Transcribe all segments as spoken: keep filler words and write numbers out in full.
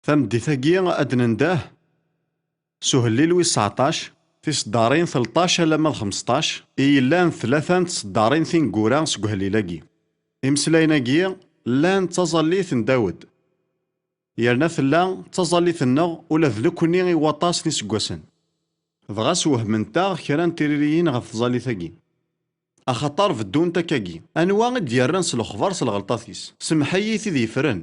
Tameddit-agi ad d-nendeh s uhellil wis tseɛṭac, tiseddarin tleṭṭac alamma d xmesṭac, i yellan tlata n tseddarin tineggura seg uhellil-agi. Imeslayen-agi llan d taẓallit n Dawed, yerna tella d taẓallit-nneɣ ula d nekkni i waṭas n iseggasen. Dɣa swehment-aɣ kra n tririyin ɣef tẓallit-agi. Axaṭer beddunt akkagi. Anwa i d-yerran s lexbar s lɣelṭat-is? Semmeḥ-iyi tid yeffren.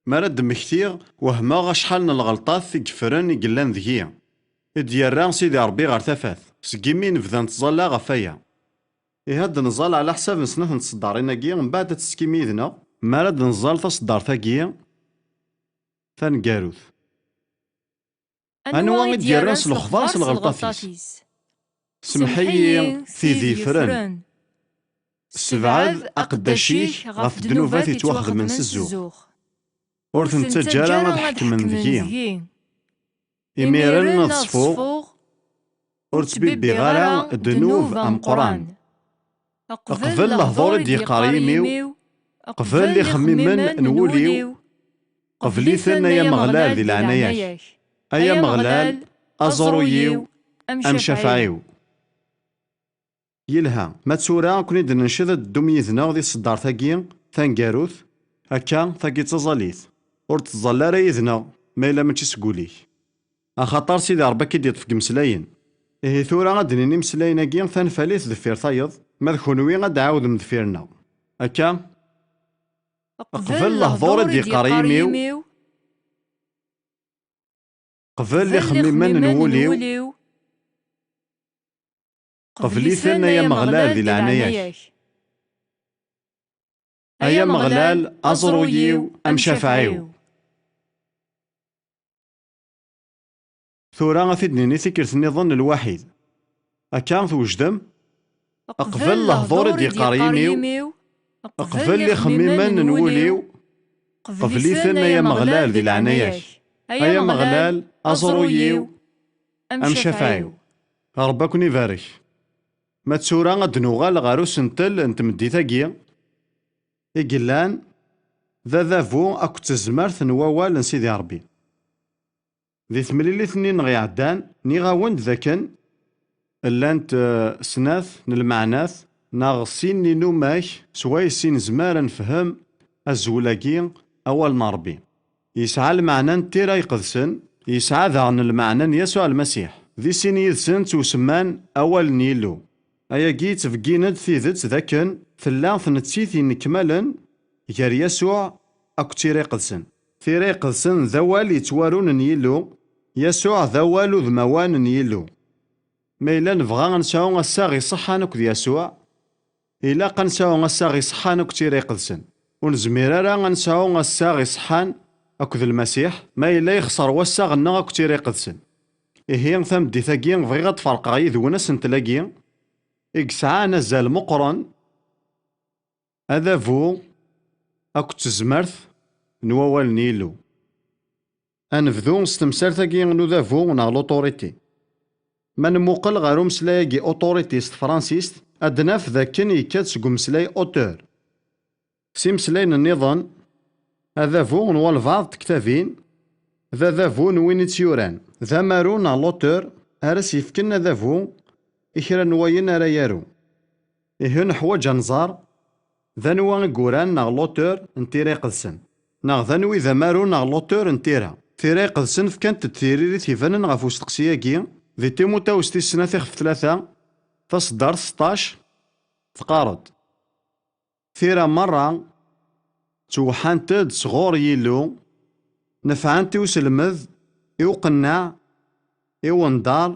Mi ara d-mmektiɣ, wehmeɣ acḥal n lɣelṭat i yeffren i yellan deg-i. I d-yerra Sidi Ṛebbi ɣer tafat, seg imi nebda nettẓalla ɣef waya. Ihi ad d-nẓall ɛla ḥsab n snat n tseddarin-agi, mbeɛd ad tettekkim yid-neɣ. Mi ara d-nẓall taseddart-agi taneggarut. Anwa i d-yerran s lexbar s lɣelṭat-is? Semmeḥ-iyi tid yeffren. Ssebɛed aqeddac-ik ɣef ddnubat yettwaxedmen s zzux. Ur ten-ttaǧǧa ara ad ḥekmen deg-i. Imiren ad ṣfuɣ, ur ttbibbiɣ ara ddnub ameqqran. Qbel lehdur i d-yeqqar yimi-w, qbel ixemmimen n wul-iw, qbel-iten ay Ameɣlal di leɛnaya-k. Ay Ameɣlal, aẓru-yiw, amcafɛi-w. Yelha, ma d tura ad ken-id-nenced ad d-teddum yid-neɣ di tseddart-agi taneggarut, akka, tagi d taẓallit. Ur ttẓalla ara yid-neɣ ma yella mačči seg wul-ik. Axaṭer Sidi Ṛebbi ad k-id-iṭṭef deg imeslayen. Ihi tura ad d-nini imeslayen-agi tanfalit deffir tayeḍ, ma d kunwi ad d-tɛawdem deffir-nneɣ. Akka, qbel lehdur i d-yeqqar yimi-w, qbel ixemmimen n wul-iw, qbel-iten ay Ameɣlal di leɛnaya-k. Ay Ameɣlal, aẓru-yiw, amcafɛi-w. Tura ad t-id-nini tikkelt nniḍen n lwaḥid. Akka twejdem? Qbel lehdur i d-yeqqar yimi-w, qbel ixemmimen n wul-iw, qbel-iten ay Ameɣlal di leɛnaya-k. Ay Ameɣlal, aẓru-yiw, amcafɛi-w. Ṛebbi ad ken-ibarek. Ma d tura ad d-nuɣal ɣer usentel n tmeddit-agi i yellan d adabu akked tezmert n wawal n Sidi Ṛebbi. Di temlilit-nni-nneɣ iɛeddan, nniɣ-awen-d dakken llant, eh, snat n lmeɛnat neɣ sin n inumak swayes i nezmer ad nefhem azwel-agi, awal n Ṛebbi. Yesɛa lmeɛna n tira iqedsen, yesɛa daɣen lmeɛna n Yasuɛ Lmasiḥ. Di sin yid-sen ttwasemman awal n Yillu. Ayagi yettbeggin-d tidet dakken tella tnettit yennekmalen gar Yasuɛ akked tira iqedsen. Tira iqedsen d awal yettwarun n Yillu, Yasuɛ d awal udmawan n Yillu. Ma yella nebɣa ad nesɛu assaɣ iṣeḥḥan akked Yasuɛ, ilaq ad nesɛu assaɣ iṣeḥḥan akked tira iqedsen. Ur nezmir ara ad nesɛu assaɣ iṣeḥḥan akked Lmasiḥ, ma yella yexṣer wassaɣ-nneɣ akked tira iqedsen. Ihi, tameddit-agi bɣiɣ ad d-ferqeɣ yid-wen asentel-agi i yesɛan azal meqqren, adabu akked tezmert n wawal n Yillu. Ad nebdu s temsalt-agi n udabu neɣ l'autorité. Ma nmuqel ɣer umeslay-agi autorité s tefransist, ad d-naf d akken yekka-d seg umeslay auteur. S imeslayen nniḍen, adabu n walbeɛḍ n tektabin d adabu n win i tt-yuran. D amaru neɣ l'auteur ara s-yefken adabu i kra n wayen ara yaru. Ihi neḥwaǧ ad nẓer d anwa i yuran neɣ l'auteur n tira iqedsen, neɣ d anwi d amaru neɣ l'auteur n tira. Tira iqedsen fkant-d tiririt ibanen ɣef usteqsi-agi di Timutawes tis snat ixef tlata, taseddart seṭṭac, teqqar-d: Tira merra ttwewḥant-d sɣur Yillu, nefɛent i uselmed, i uqenneɛ, i wenḍar,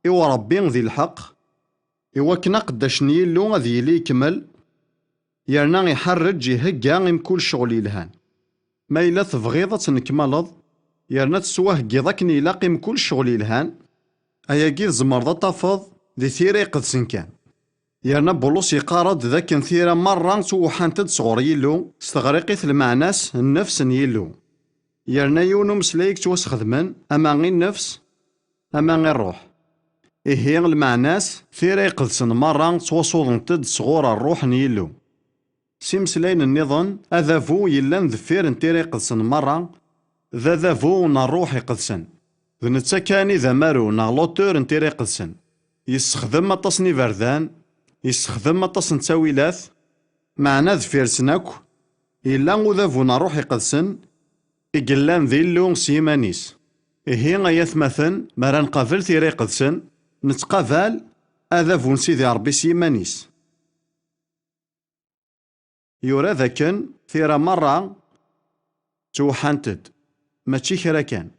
i uṛebbi di lḥeqq, i wakken aqeddac n Yillu ad yili ikemmel, yerna iḥerrej, ihegga i mkul ccɣel yelhan. Ma yella tebɣiḍ ad tennekmaleḍ, yerna ad tettwaheggiḍ akken ilaq i mkul ccɣel yelhan, ayagi tzemreḍ ad tafeḍ di tira iqedsen kan. Yerna Bulus yeqqar-d d akken tira merra ttwewḥant-d sɣur Yillu, s teɣriqit lmeɛna-s nnefs n Yillu. Yerna yiwen umeslay i yettwasxedmen, ama i nnefs, ama i ṛṛuḥ. Ihi, lmeɛna-s, tira iqedsen merra ttwasuḍent-d sɣur ṛṛuḥ n Yillu. S imeslayen nniḍen, adabu yellan deffir n tira iqedsen merra, d adabu n Ṛṛuḥ Iqedsen. D netta kan i d amaru neɣ l'auteur n Tira Iqedsen. Yessexdem aṭas n iberdan, yessexdem aṭas n ttawilat, meɛna deffir-sen akk, yella udabu n Ṛṛuḥ Iqedsen i yellan d Illu s yiman-is. Ihi, ay atmaten, mi ara nqabel Tira Iqedsen, nettqabal adabu n Sidi Ṛebbi s yiman-is. Yura dakken tira merra ttwewḥḥant-d, mačči kra kan.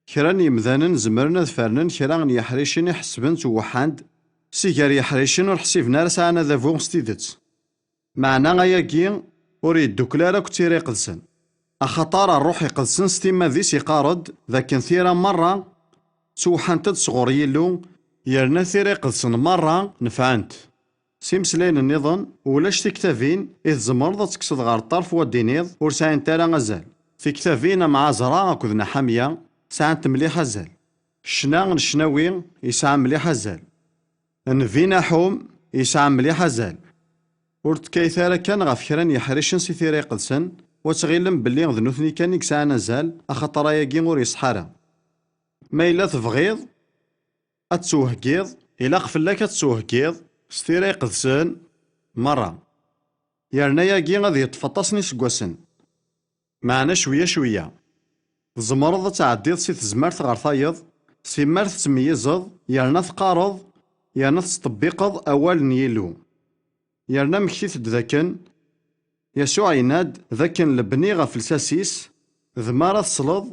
Kra n yemdanen zemren ad fernen kra n yeḥricen i ḥesben ttwewḥḥan-d, si gar yeḥricen ur ḥsiben ara sɛan adabu s tidet. Meɛna ayagi ur yeddukel ara akk d Tira Iqedsen. Axaṭer Ṛṛuḥ Iqedsen s timmad-is iqqar-d dakken tira merra ttwewḥḥant-d sɣur Yillu, yerna Tira Iqedsen merra nefɛent. S imeslayen nniḍen, ulac tiktabin i tzemreḍ ad tekkseḍ ɣer ṭṭerf u ad d-tiniḍ ur sɛint ara azal. Tiktabin am Ɛazra akked Naḥamya sɛant mliḥ azal. Ccna n Ccnawi yesɛa mliḥ azal. Nnbi Naḥum yesɛa mliḥ azal. Ur tkayet ara kan ɣef kra n yeḥricen si Tira Iqedsen, u ad tɣilem belli d nutni kan i yesɛan azal, axaṭer ayagi ur iṣeḥḥa ara. Ma yella tebɣiḍ ad tettwehgiḍ, ilaq fell-ak ad tettwehgiḍ s Tira Iqedsen merra. Yerna ayagi ad yeṭṭef aṭas n yiseggasen. Meɛna cwiya cwiya, tzemreḍ ad tɛeddiḍ si tezmert ɣer tayeḍ, simmal tettmeyyizeḍ, yerna teqqareḍ, yerna tettṭebbiqeḍ awal n Yillu. Yerna mmektit-d dakken Yasuɛ yenna-d dakken lebni ɣef lsas-is, d mi ara tesleḍ,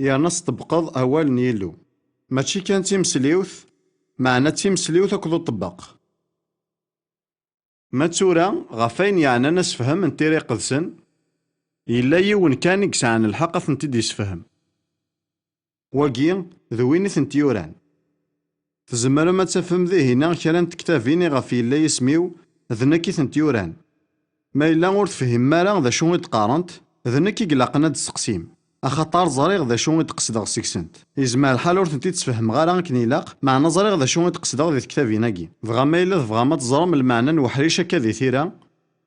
yerna tettṭebbiqeḍ awal n Yillu. Mačči kan d timesliwt, meɛna d timesliwt akked uṭebbeq. Ma d tura, ɣef wayen yeɛnan asefhem n Tira Iqedsen, yella yiwen kan i yesɛan lḥeqq ad tent-id-yessefhem. Wagi d win i tent-yuran. Tzemrem ad tafem dihin-a kra n tektabin iɣef yella yisem-iw, d nekk i tent-yuran. Ma yella ur tefhimem ara d acu i d-qqarent, d nekk i ilaqen ad d-testeqsim, axaṭer ẓriɣ d acu i d-qesdeɣ seg-sent. Yezmer lḥal ur tent-id-sfehmeɣ ara akken ilaq, meɛna ẓriɣ d acu i d-qesdeɣ di tektabin-agi. Dɣa ma yella tebɣam ad teẓrem lmeɛna n weḥric akka di tira,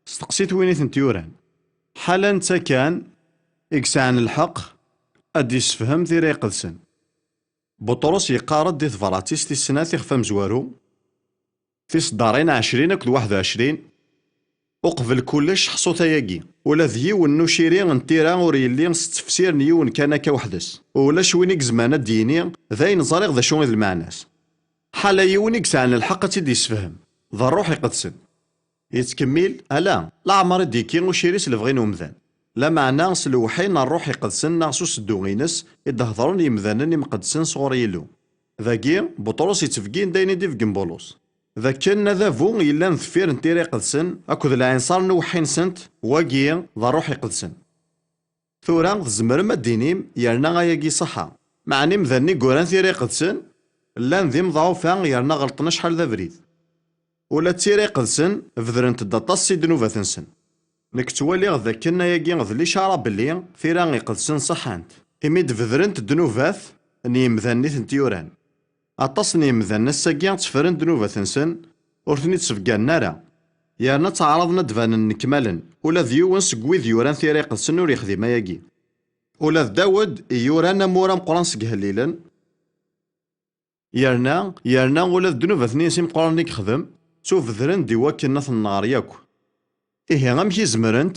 steqsit win i tent-yuran. Ḥala netta kan i yesɛan lḥeqq ad d-yessefhem Tira Iqedsen. Buṭrus yeqqar-d di tebrat-is tis snat ixef amezwaru, tiseddarin ɛecrin akked waḥed u ɛecrin, uqbel kullec ḥṣut ayagi, ula d yiwen n uciri n tira ur yelli s ttefsir n yiwen kan akka weḥd-s. Ulac win i izemren ad d-yini, d ayen ẓriɣ d acu i d lmeɛna-s. Ḥala yiwen i yesɛan lḥeqq ad tt-id-yessefhem, d Ṛṛuḥ Iqedsen. Yettkemmil, ala, leɛmer i d-yekki uciri s lebɣi n umdan. Lameɛna s lewḥi n Ṛṛuḥ Iqedsen neɣ s useddu-ines i d-hedren yemdanen imqeddsen sɣur Yillu. Dagi, Buṭrus yettbeggin-d ayen i d-ibeggen Bulus. D akken adabu yellan deffir n Tira Iqedsen akked lɛinṣer n uweḥḥi-nsent, wagi d Ṛṛuḥ Iqedsen. Tura tzemrem ad d-tinim, yerna ayagi iṣeḥḥa. Meɛna imdanen i yuran Tira Iqedsen llan d imeḍɛufa yerna ɣelṭen acḥal d abrid. Ula d Tira Iqedsen bedrent-d aṭas si ddnubat-nsen. Nekk ttwaliɣ d akken ayagi d licara belli Tira Iqedsen ṣeḥḥant, imi d-bedrent ddnubat n yimdanen i tent-yuran. Aṭas n yimdanen ass-agi tteffren ddnubat-nsen, ur ten-id-sbeggnen ara, yerna ttaɛraḍen ad d-banen nnekmalen. Ula d yiwen seg wid yuran Tira Iqedsen ur yexdim ayagi. Ula d Dawed i yuran amur ameqqran seg Ihellilen, yerna, yerna ula d ddnubat-nni-ines imeqqranen i yexdem, ttubedren-d i wakken ad ten-nɣer yakk. Ihi amek i zemrent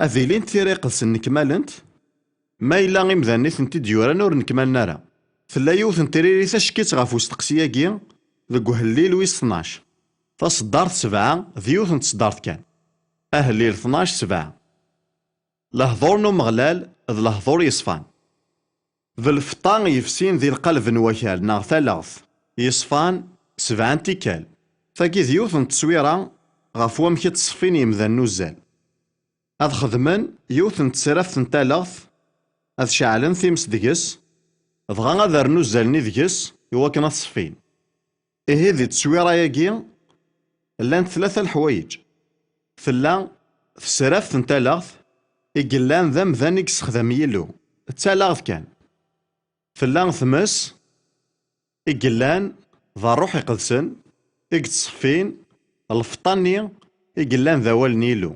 ad ilint Tira Iqedsen nnekmalent, ma yella imdanen i tent-id-yuran ur nnekmalen ara? Tella yiwet n tririt acekkit ɣef usteqsi-agi deg Uhellil wis tnac. Taṣeddart sebɛa d yiwet n tṣeddart kan. Ahellil tnac sebɛa. Lehdur n Umeɣlal d lehdur yeṣfan. D lfeṭṭa yefsin di lqaleb n wakal neɣ taleɣt, yeṣfan sebɛa n tikkal. Tagi d yiwet n tteswira ɣef wamek i ttṣeffin yemdanen uzzal. Ad xedmen yiwet n tesraft n taleɣt, ad ceɛlen times deg-s, dɣa ad rren uzzal-nni deg-s i wakken ad t-ṣeffin. Ihi di tteswira-agi llant tlata leḥwayeǧ. Tella tesraft n taleɣt i yellan d amdan i yessexdam Yillu, d taleɣt kan. Tella tmes i yellan d Ṛṛuḥ Iqedsen i yettṣeffin lfeṭṭa-nni i yellan d awal n Yillu.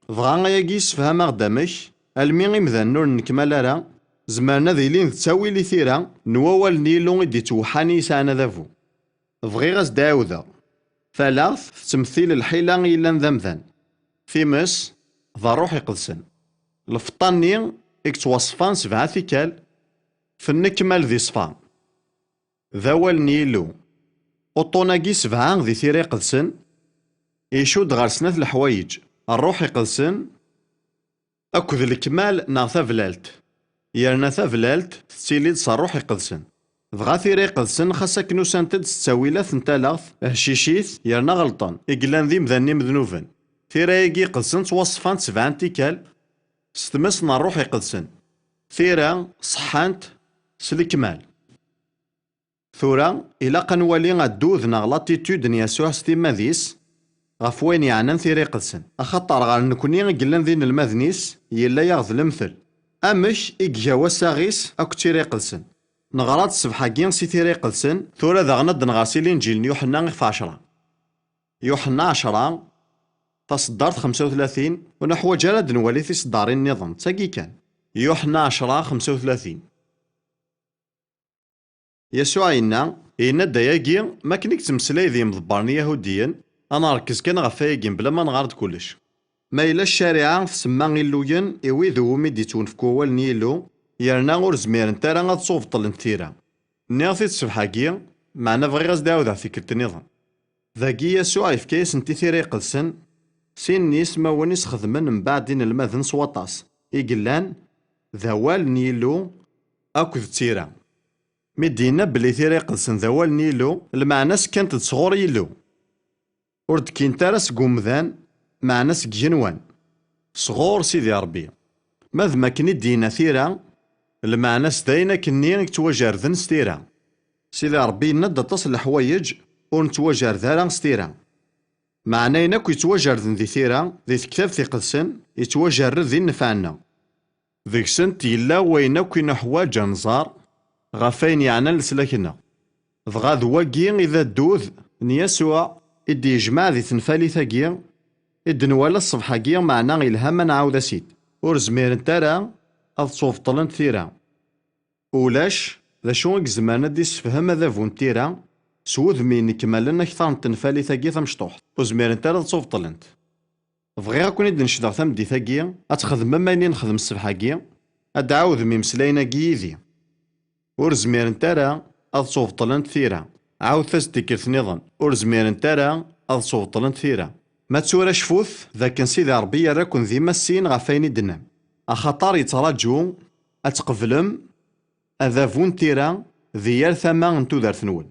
Dɣa ayagi yessefham-aɣ-d amek, almi imdanen ur nnekmal ara, Zemren ad ilin d ttawil i tira n wawal n Yillu i d-ittweḥḥan i yesɛan adabu. Bɣiɣ ad s-d-ɛiwdeɣ. Talaɣt tettmettil lḥila i yellan d amdan. Times, d Ṛṛuḥ Iqedsen. Lfeṭṭa-nni i yettwaṣfan sebɛa tikkal, tennekmal di ṣṣfa. D awal n Yillu. Uṭṭun-agi sebɛa di Tira Iqedsen, icudd ɣer snat leḥwayeǧ, Ṛṛuḥ Iqedsen, akked lekmal neɣ tablalt. Yerna tablalt tettili-d s Ṛṛuḥ Iqedsen. Dɣa Tira Iqedsen, xas akken usant-d s ttawilat n talaɣt, hcicit, yerna ɣelṭen, i yellan d imdanen imednuben. Tira-agi iqedsen ttwaṣfant sebɛa n tikkal s tmes n Ṛṛuḥ Iqedsen. Tira ṣeḥḥant s lekmal. Tura, ilaq ad nwali addud neɣ l'attitude n Yasuɛ s timmad-is ɣef wayen yeɛnan Tira Iqedsen, axaṭer ɣer nekni i yellan d inelmaden-is, yella-yaɣ d lemtel. Amek i iga wassaɣ-is akked Tira Iqedsen? Neɣra-d ṣṣbeḥ-agi si Tira Iqedsen, tura daɣen ad d-nɣer si Linǧil n Yuḥenna ixef ɛecra. Yuḥenna ɛecra, taṣeddart xemsa u tlatin, ur neḥwaǧ ara ad nwali tiṣeddarin nniḍen, d tagi kan. Yuḥenna ɛecra xemsa u tlatin. Yasuɛ yenna, yenna-d ayagi, makken i yettmeslay d yimḍebbren iyahudiyen, ad nṛekkez kan ɣef wayagi mebla ma nɣar-d kullec. Ma yella ccariɛa tsemma illuyen i wid iwumi d-ittwenfek wawal n Yillu, yerna ur zmirent ara ad ttubṭlent tira. Nniɣ-t-id ṣṣbeḥ-agi, meɛna bɣiɣ ad s-d-ɛawdeɣ tikkelt nniḍen. Dagi Yasuɛ yefka-yasent i Tira Iqedsen sin n yismawen i sxedmen mbeɛd inelmaden s waṭas, i yellan d awal n Yillu akked tira. Mi d-yenna belli Tira Iqedsen d awal n Yillu, lmeɛna-s kkant-d sɣur Yillu. Ur d-kkint ara seg umdan, meɛna seg igenwan, sɣur Sidi Ṛebbi. Ma d makken i d-yenna tira, lmeɛna-s d ayen akkenni i yettwajerden s tira. Sidi Ṛebbi yenna-d aṭas n leḥwayeǧ ur nettwajared ara s tira. Meɛna ayen akk yettwajerden di tira, di tektabt iqedsen, yettwajerred i nnfeɛ-nneɣ. Deg-sent yella wayen akk i nuḥwaǧ ad nẓer ɣef wayen yeɛnan leslak-nneɣ. Dɣa d wagi i d addud n Yasuɛ i d-yejmeɛ di tenfalit-agi i d-nwala ṣṣbeḥ-agi, meɛna yelha ma nɛawed-as-id. Ur zmirent ara ad ttubṭlent tira. Ulac d acu i izemren ad d-issefhem adabu n tira s wudem yenekmalen akter n tenfalit-agi tamecṭuḥt. Ur zmirent ara ad ttubṭlent. Bɣiɣ ad ken-id-necdeɣ tameddit-agi, ad txedmem ayen i nexdem ṣṣbeḥ-agi, ad d-tɛawdem imeslayen-agi yid-i. Ur zmirent ara ad ttubṭlent tira. Ɛawdet-as-d tikkelt nniḍen, ur zmirent ara ad ttubṭlent tira. Ma d tura cfut d akken Sidi Ṛebbi yerra-ken d imassiyen ɣef wayen i d-tennam, axaṭer yettraǧu ad tqeblem adabu n tira di yal tama n tudert-nwen.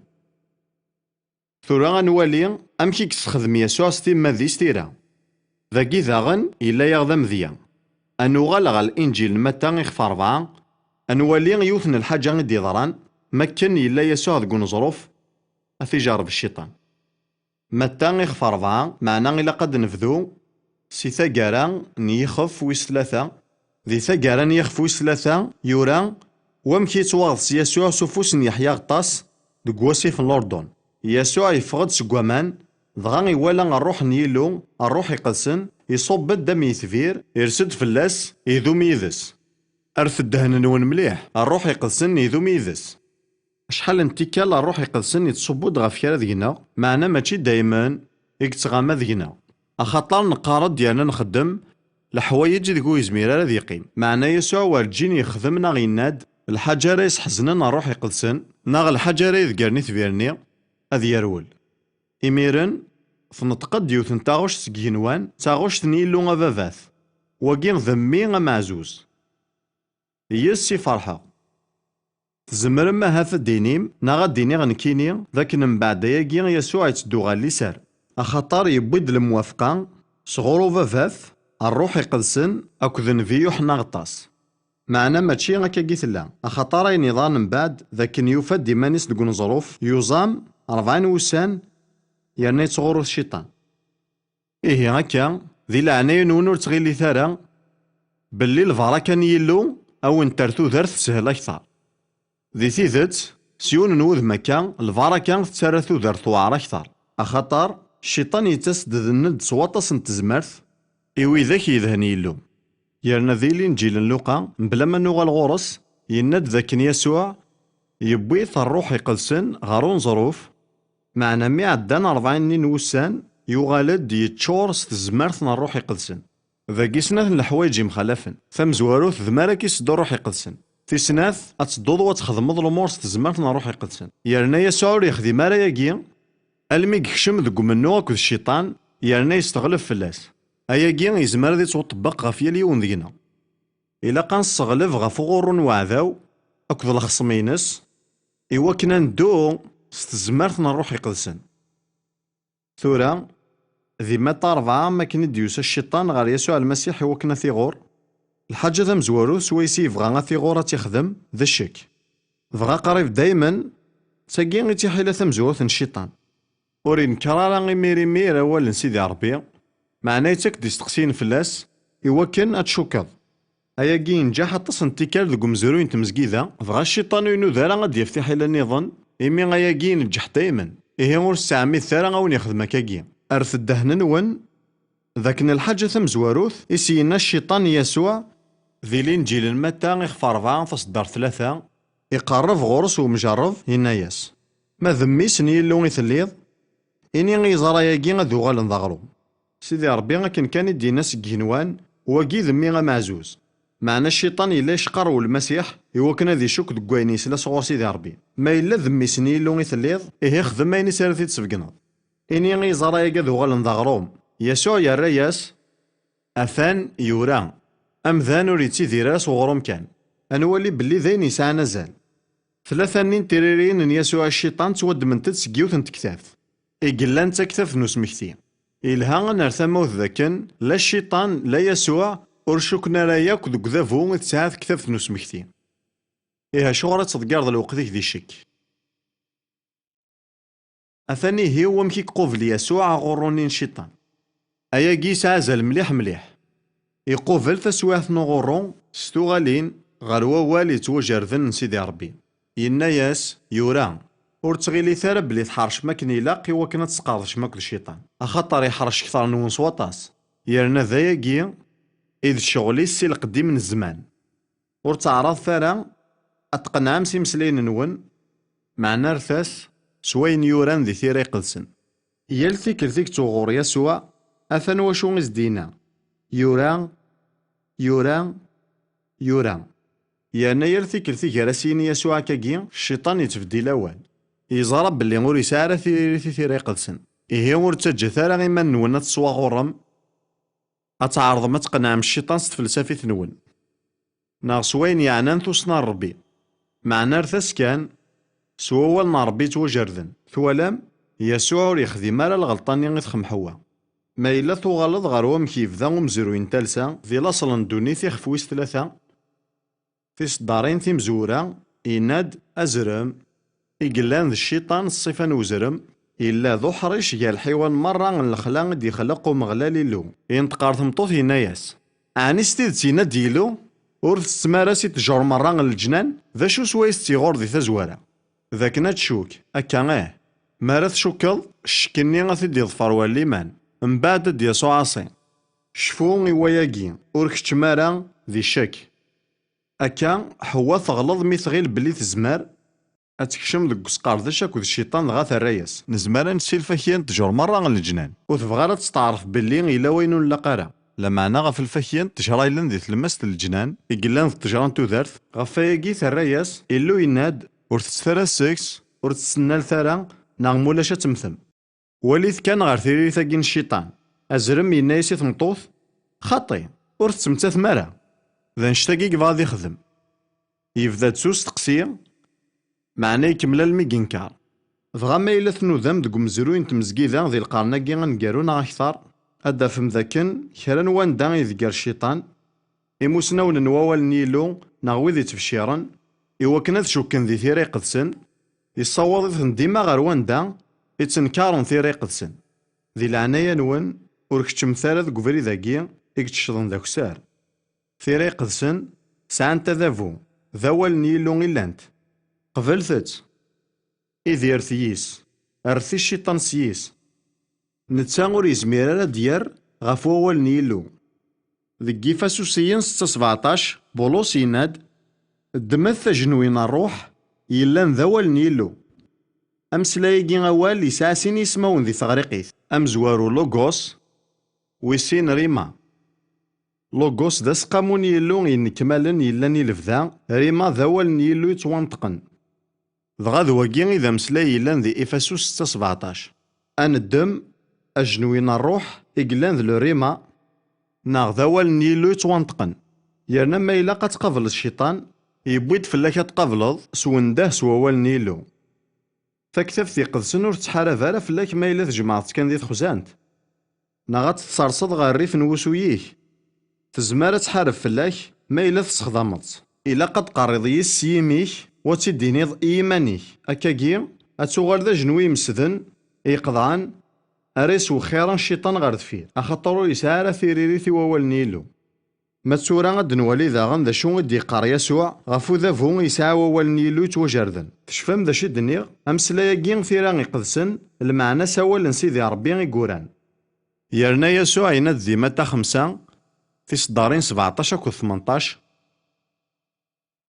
Tura ad nwali amek i yessexdem Yasuɛ s timmad-is tira. Dagi daɣen yella-yaɣ d amedya. Ad nuɣal ɣer Linǧil n Matta ixef ṛebɛa, ad nwali yiwet n lḥaǧa i d-yeḍran, makken yella Yasuɛ deg uneẓruf, ad t-ijerreb cciṭan. Matta ixef ṛebɛa, meɛna ilaq ad d-nebdu si taggara n yixef wis tlata. Di taggara n yixef wis tlata, yura wamek i yettwaɣeḍs Yasuɛ s ufus n Yeḥya Aɣeṭṭas deg wasif n Lurdun. Yasuɛ yeffeɣ-d seg waman, dɣa iwala Ṛṛuḥ n Yillu, Ṛṛuḥ Iqedsen, iṣubb-d am yetbir, ires-d fell-as, idum yid-s. Rret ddehn-nwen mliḥ, Ṛṛuḥ Iqedsen idum yid-s. Acḥal n tikkal Ṛṛuḥ Iqedsen yettṣubbu-d ɣef kra deg-neɣ, meɛna mačči daymen i yettɣama deg-neɣ. Axaṭer neqqar-d yerna nxeddem leḥwayeǧ ideg ur yezmir ara ad yeqqim. Meɛna Yasuɛ werǧin yexdem neɣ yenna-d lḥaǧa ara yesḥeznen Ṛṛuḥ Iqedsen, neɣ lḥaǧa ara yedgren itbir-nni ad yerwel. Imiren, tneṭq-d yiwet n taɣect seg igenwan, d taɣect n Yillu Ababat. Wagi d mmi ameɛzuz. Yes-s i ferḥeɣ. Tzemrem ahat ad d-tinim, neɣ ad d-iniɣ nekkini, d akken mbeɛd ayagi Yasuɛ yetteddu ɣer liser, axaṭer yewwi-d lemwafqa sɣur Ubabat, Ṛṛuḥ Iqedsen akked Nnbi Yuḥenna Aɣeṭṭas. Meɛna mačči akkagi i tella, axaṭer ayen yeḍran mbeɛd d akken yufa-d iman-is deg uneẓruf, yuẓam, rebɛin wussan, yerna yettɣurru-t cciṭan. Ihi akka, di leɛnaya-nwen ur ttɣilit ara belli lbaraka n Yillu a wen-terr tudert teshel akter. Di tidet, s yiwen n wudem akka, lbaraka tettarra tudert tewɛer akter, axaṭer Cciṭan yettas-d d nned s waṭas n tezmert i widak yedhen Yillu. Yerna di Linǧil n Luqa, mebla ma nuɣal ɣur-s, Yenna-d dakken Yasuɛ yewwi-t Ṛṛuḥ Iqedsen ɣer uneẓruf, meɛna mi ɛeddan ṛebɛin-nni n wussan, yuɣal-d yeččur s tezmert n Ṛṛuḥ Iqedsen. Dagi snat n leḥwayeǧ yemxalafen. Tamezwarut, d mi ara k-iseddu Ṛṛuḥ Iqedsen. Tis snat, ad tedduḍ u ad txedmeḍ lumuṛ s tezmert n Ṛṛuḥ Iqedsen. Yerna Yasuɛ ur yexdim ara ayagi, almi yekcem deg umennuɣ akked Cciṭan, yerna yesteɣleb fell-as. Ayagi yezmer ad ittwaṭebbeq ɣef yal yiwen deg-neɣ. Ilaq ad nesseɣleb ɣef uɣurru n weɛdaw akked lexṣem-ines, iwakken ad neddu s tezmert n Ṛṛuḥ Iqedsen. Tura, di Matta ṛebɛa, mi akken i d-yusa Cciṭan ɣer Yasuɛ Lmasiḥ iwakken ad t-iɣur, lḥaǧa tamezwarut swayes i yebɣa ad t-iɣur ad tt-ixdem, d ccek. Dɣa qrib daymen, d tagi i d tiḥila tamezwarut n Cciṭan. Ur inker ara imir imir awal n Sidi Ṛebbi, meɛna yettak-d isteqsiyen fell-as, iwakken ad tcukkeḍ. Ayagi yenǧeḥ aṭas n tikkal deg umezruy n tmezgida, dɣa Cciṭan ur inuda ara ad d-yaf tiḥila nniḍen, imi ayagi ineǧǧeḥ daymen. Ihi ur sseɛmidet ara a wen-ixdem akkagi. Rret ddehn-nwen, d akken lḥaǧa tamezwarut i s-yenna Cciṭan i Yasuɛ, di Linǧil n Matta ixef ṛebɛa taṣeddart tlata, iqerreb ɣur-s umjerreb, yenna-yas, ma d mmi-s n Yillu i telliḍ, ini i yiẓra-agi ad uɣalen d aɣrum. Sidi Ṛebbi akken kan i d-yenna seg igenwan, wagi d mmi ameɛzuz. Meɛna Cciṭan yella yecqarrew Lmasiḥ iwakken ad icukk deg wayen yesla sɣur Sidi Ṛebbi. Ma yella d mmi-s n Yillu i telliḍ, ihi xdem ayen i s ara t-id-sbeggneḍ. Ini i yiẓra-agi ad uɣalen d aɣrum. Yasuɛ yerra-yas, atan yura, amdan ur yettidir ara s uɣrum kan. Ad nwali belli d ayen yesɛan azal. Tlata-nni n tiririyin n Yasuɛ i Cciṭan ttwaddment-d seg yiwet n tektabt, i yellan d taktabt n usmekti. Yelha ad nerr tamawt dakken la Cciṭan, la Yasuɛ ur cukken ara yakk deg udabu i tesɛa tektabt n usmekti. Ihi acuɣer ad tḍeggreḍ lweqt-ik di ccekk? Atan ihi wamek i iqubel Yasuɛ aɣurru-nni n Cciṭan. Ayagi yesɛa azal mliḥ mliḥ. Iqubel taswiɛt n uɣurru s tuɣalin ɣer wawal yettwajerden n Sidi Ṛebbi. Yenna-yas, yura, ur ttɣilit ara belli tḥercem akken ilaq iwakken ad tesqerdcem akked Cciṭan, axaṭer iḥrec kter-nwen s waṭas, yerna d ayagi i d ccɣel-is si leqdim n zzman. Ur ttɛaraḍet ara ad tqenɛem s imeslayen-nwen, meɛna rret-as s wayen yuran di Tira Iqedsen. Yal tikkelt i yettuɣur Yasuɛ, atan wacu i s-d-yenna, yura, yura, yura. Yerna yal tikkelt i gar-as-yini Yasuɛ akkagi, Cciṭan yettbeddil awal. Yeẓra belli ur yesɛi ara tiririt i Tira Iqedsen. Ihi ur ttaǧǧat ara iman-nwen ad tettwaɣurrem, ad tɛerḍem ad tqenɛem Cciṭan s tfelsafit-nwen, neɣ s wayen yeɛnan tussna n Ṛebbi. Meɛna rret-as kan s wawal n Ṛebbi yettwajerden. Twalam? Yasuɛ ur yexdim ara lɣelṭa-nni i texdem Ḥewwa. Ma yella tuɣaleḍ ɣer wamek yebda umezruy n talsa di laṣel n ddunit ixef wis tlata, tiseddarin timezwura, yenna-d, azrem, i yellan d Cciṭan ṣṣifa n uzrem, yella d uḥric gar lḥiwan merra n lexla i d-ixleq Umeɣlal Illu. Yenṭeq ɣer tmeṭṭut yenna-yas, ɛni s tidet yenna-d Yillu, ur tettettem ara si ttjur merra n leǧnan? D acu swayes tt-iɣur di tazwara? D akken ad tcukk, akka ih. Mi ara tcukkeḍ, ccek-nni ad t-id-iḍfer war liman, mbeɛd ad d-yas uɛaṣi. Cfu i wayagi, ur keččem ara di ccek. Akka, Ḥewwa teɣleḍ mi tɣil belli tezmer ad tekcem deg usqerdec akked Cciṭan, dɣa terra-yas, nezmer ad nessi lfakya n ttjur merra n leǧnan. Ur tebɣi ara ad testeɛref belli yella wayen ur nlaq ara. Lameɛna ɣef lfakya n ttejra yellan di tlemmast n leǧnan, i yellan d ttejra n tudert, ɣef wayagi terra-yas, Illu yenna-d, ur tettet ara seg-s, ur tettsennalet ara, neɣ mulac ad temmtem. Walit kan ɣer tiririt-agi n Cciṭan. Azrem yenna-yas i tmeṭṭut, xaṭi, ur tettmettatem ara. D annect-agi i yebɣa ad ixdem. Yebda-d s usteqsi, meɛna ikemmel almi yenker. Dɣa ma yella tnudam deg umezruy n tmezgida di lqern-agi aneggaru neɣ akter, ad d-tafem dakken kra n wanda i idegger Cciṭan, imusnawen n wawal n Yillu neɣ wid ittbecciren, iwakken ad cukken di Tira Iqedsen, yessawaḍ-iten dima ɣer wanda i ttenkaren Tira Iqedsen. Di leɛnaya-nwen, ur keččmet ara deg ubrid-agi i yettecḍen d akessar. Tira Iqedsen sɛant adabu, d awal n Yillu i llant. Qeblet-tt. Idiret yis, rret i Cciṭan s yis. Netta ur yezmir ara ad d-yerr ɣef wawal n Yillu. Deg Ifasusiyen setta sbeɛṭac, Bulus yenna-d, Ddmet ajenwi n ṛṛuḥ yellan d awal n Yillu. Ameslay-agi awal yesɛa sin yismawen di teɣriqit. Amezwaru logos, wis sin rima. Logos d aseqqamu n Yillu yennekmalen yellan i lebda, rima d awal n Yillu yettwanṭqen. Dɣa d wagi i d ameslay yellan di Ifasus setta sbeɛṭac. Ad neddem ajenwi n ṛṛuḥ i yellan d le rima, neɣ d awal n Yillu yettwanṭqen. Yerna ma ilaq ad tqableḍ cciṭan, yewwi-d fell-ak ad tqableḍ s wendeh s wawal n Yillu. Taktabt iqedsen ur tettḥarab ara fell-ak ma yella tjemɛeḍ-tt kan di texzant, neɣ ad tt-tserseḍ ɣer rrif n wusu-ik. Tezmer ad tḥareb fell-ak ma yella tessexdameḍ-tt. Ilaq ad d-tqerriḍ yis s yimi-k, u ad tt-id-tiniḍ i yiman-ik. Akkagi, ad tuɣal d ajenwi imesden, iqeḍɛen, ara yeswexxiren cciṭan ɣer deffir, axaṭer ur yesɛi ara tiririt i wawal n Yillu. Ma d tura ad d-nwali daɣen d acu i d-yeqqar Yasuɛ ɣef udabu yesɛa wawal n Yillu yettwajerden. Tecfam d acu i d-nniɣ? Ameslay-agi tira iqedsen, lmeɛna-s awal n Sidi Ṛebbi i yuran. Yerna Yasuɛ yenna-d di Mata xemsa, tiseddarin sbeɛṭac akked tmenṭac,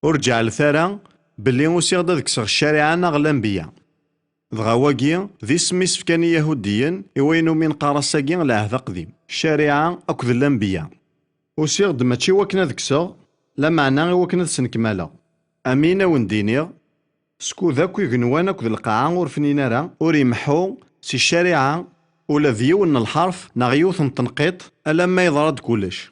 ur ǧeɛlet ara belli usiɣ-d ad kkseɣ ccariɛa neɣ lanbeyya. Dɣa wagi, d isem i s-fkan Iyahudiyen i wayen umi neqqar ass-agi Lɛehd Aqdim, ccariɛa akked lanbeyya. Usiɣ-d mačči i wakken ad kkseɣ, lameɛna i wakken ad snekmaleɣ. Amin a wen-d-iniɣ, skud akk igenwan akked lqaɛa ur fnin ara, ur imeḥḥu si ccariɛa ula d yiwen n lḥerf neɣ yiwet n tenqiṭ, alamma yeḍra-d kullec.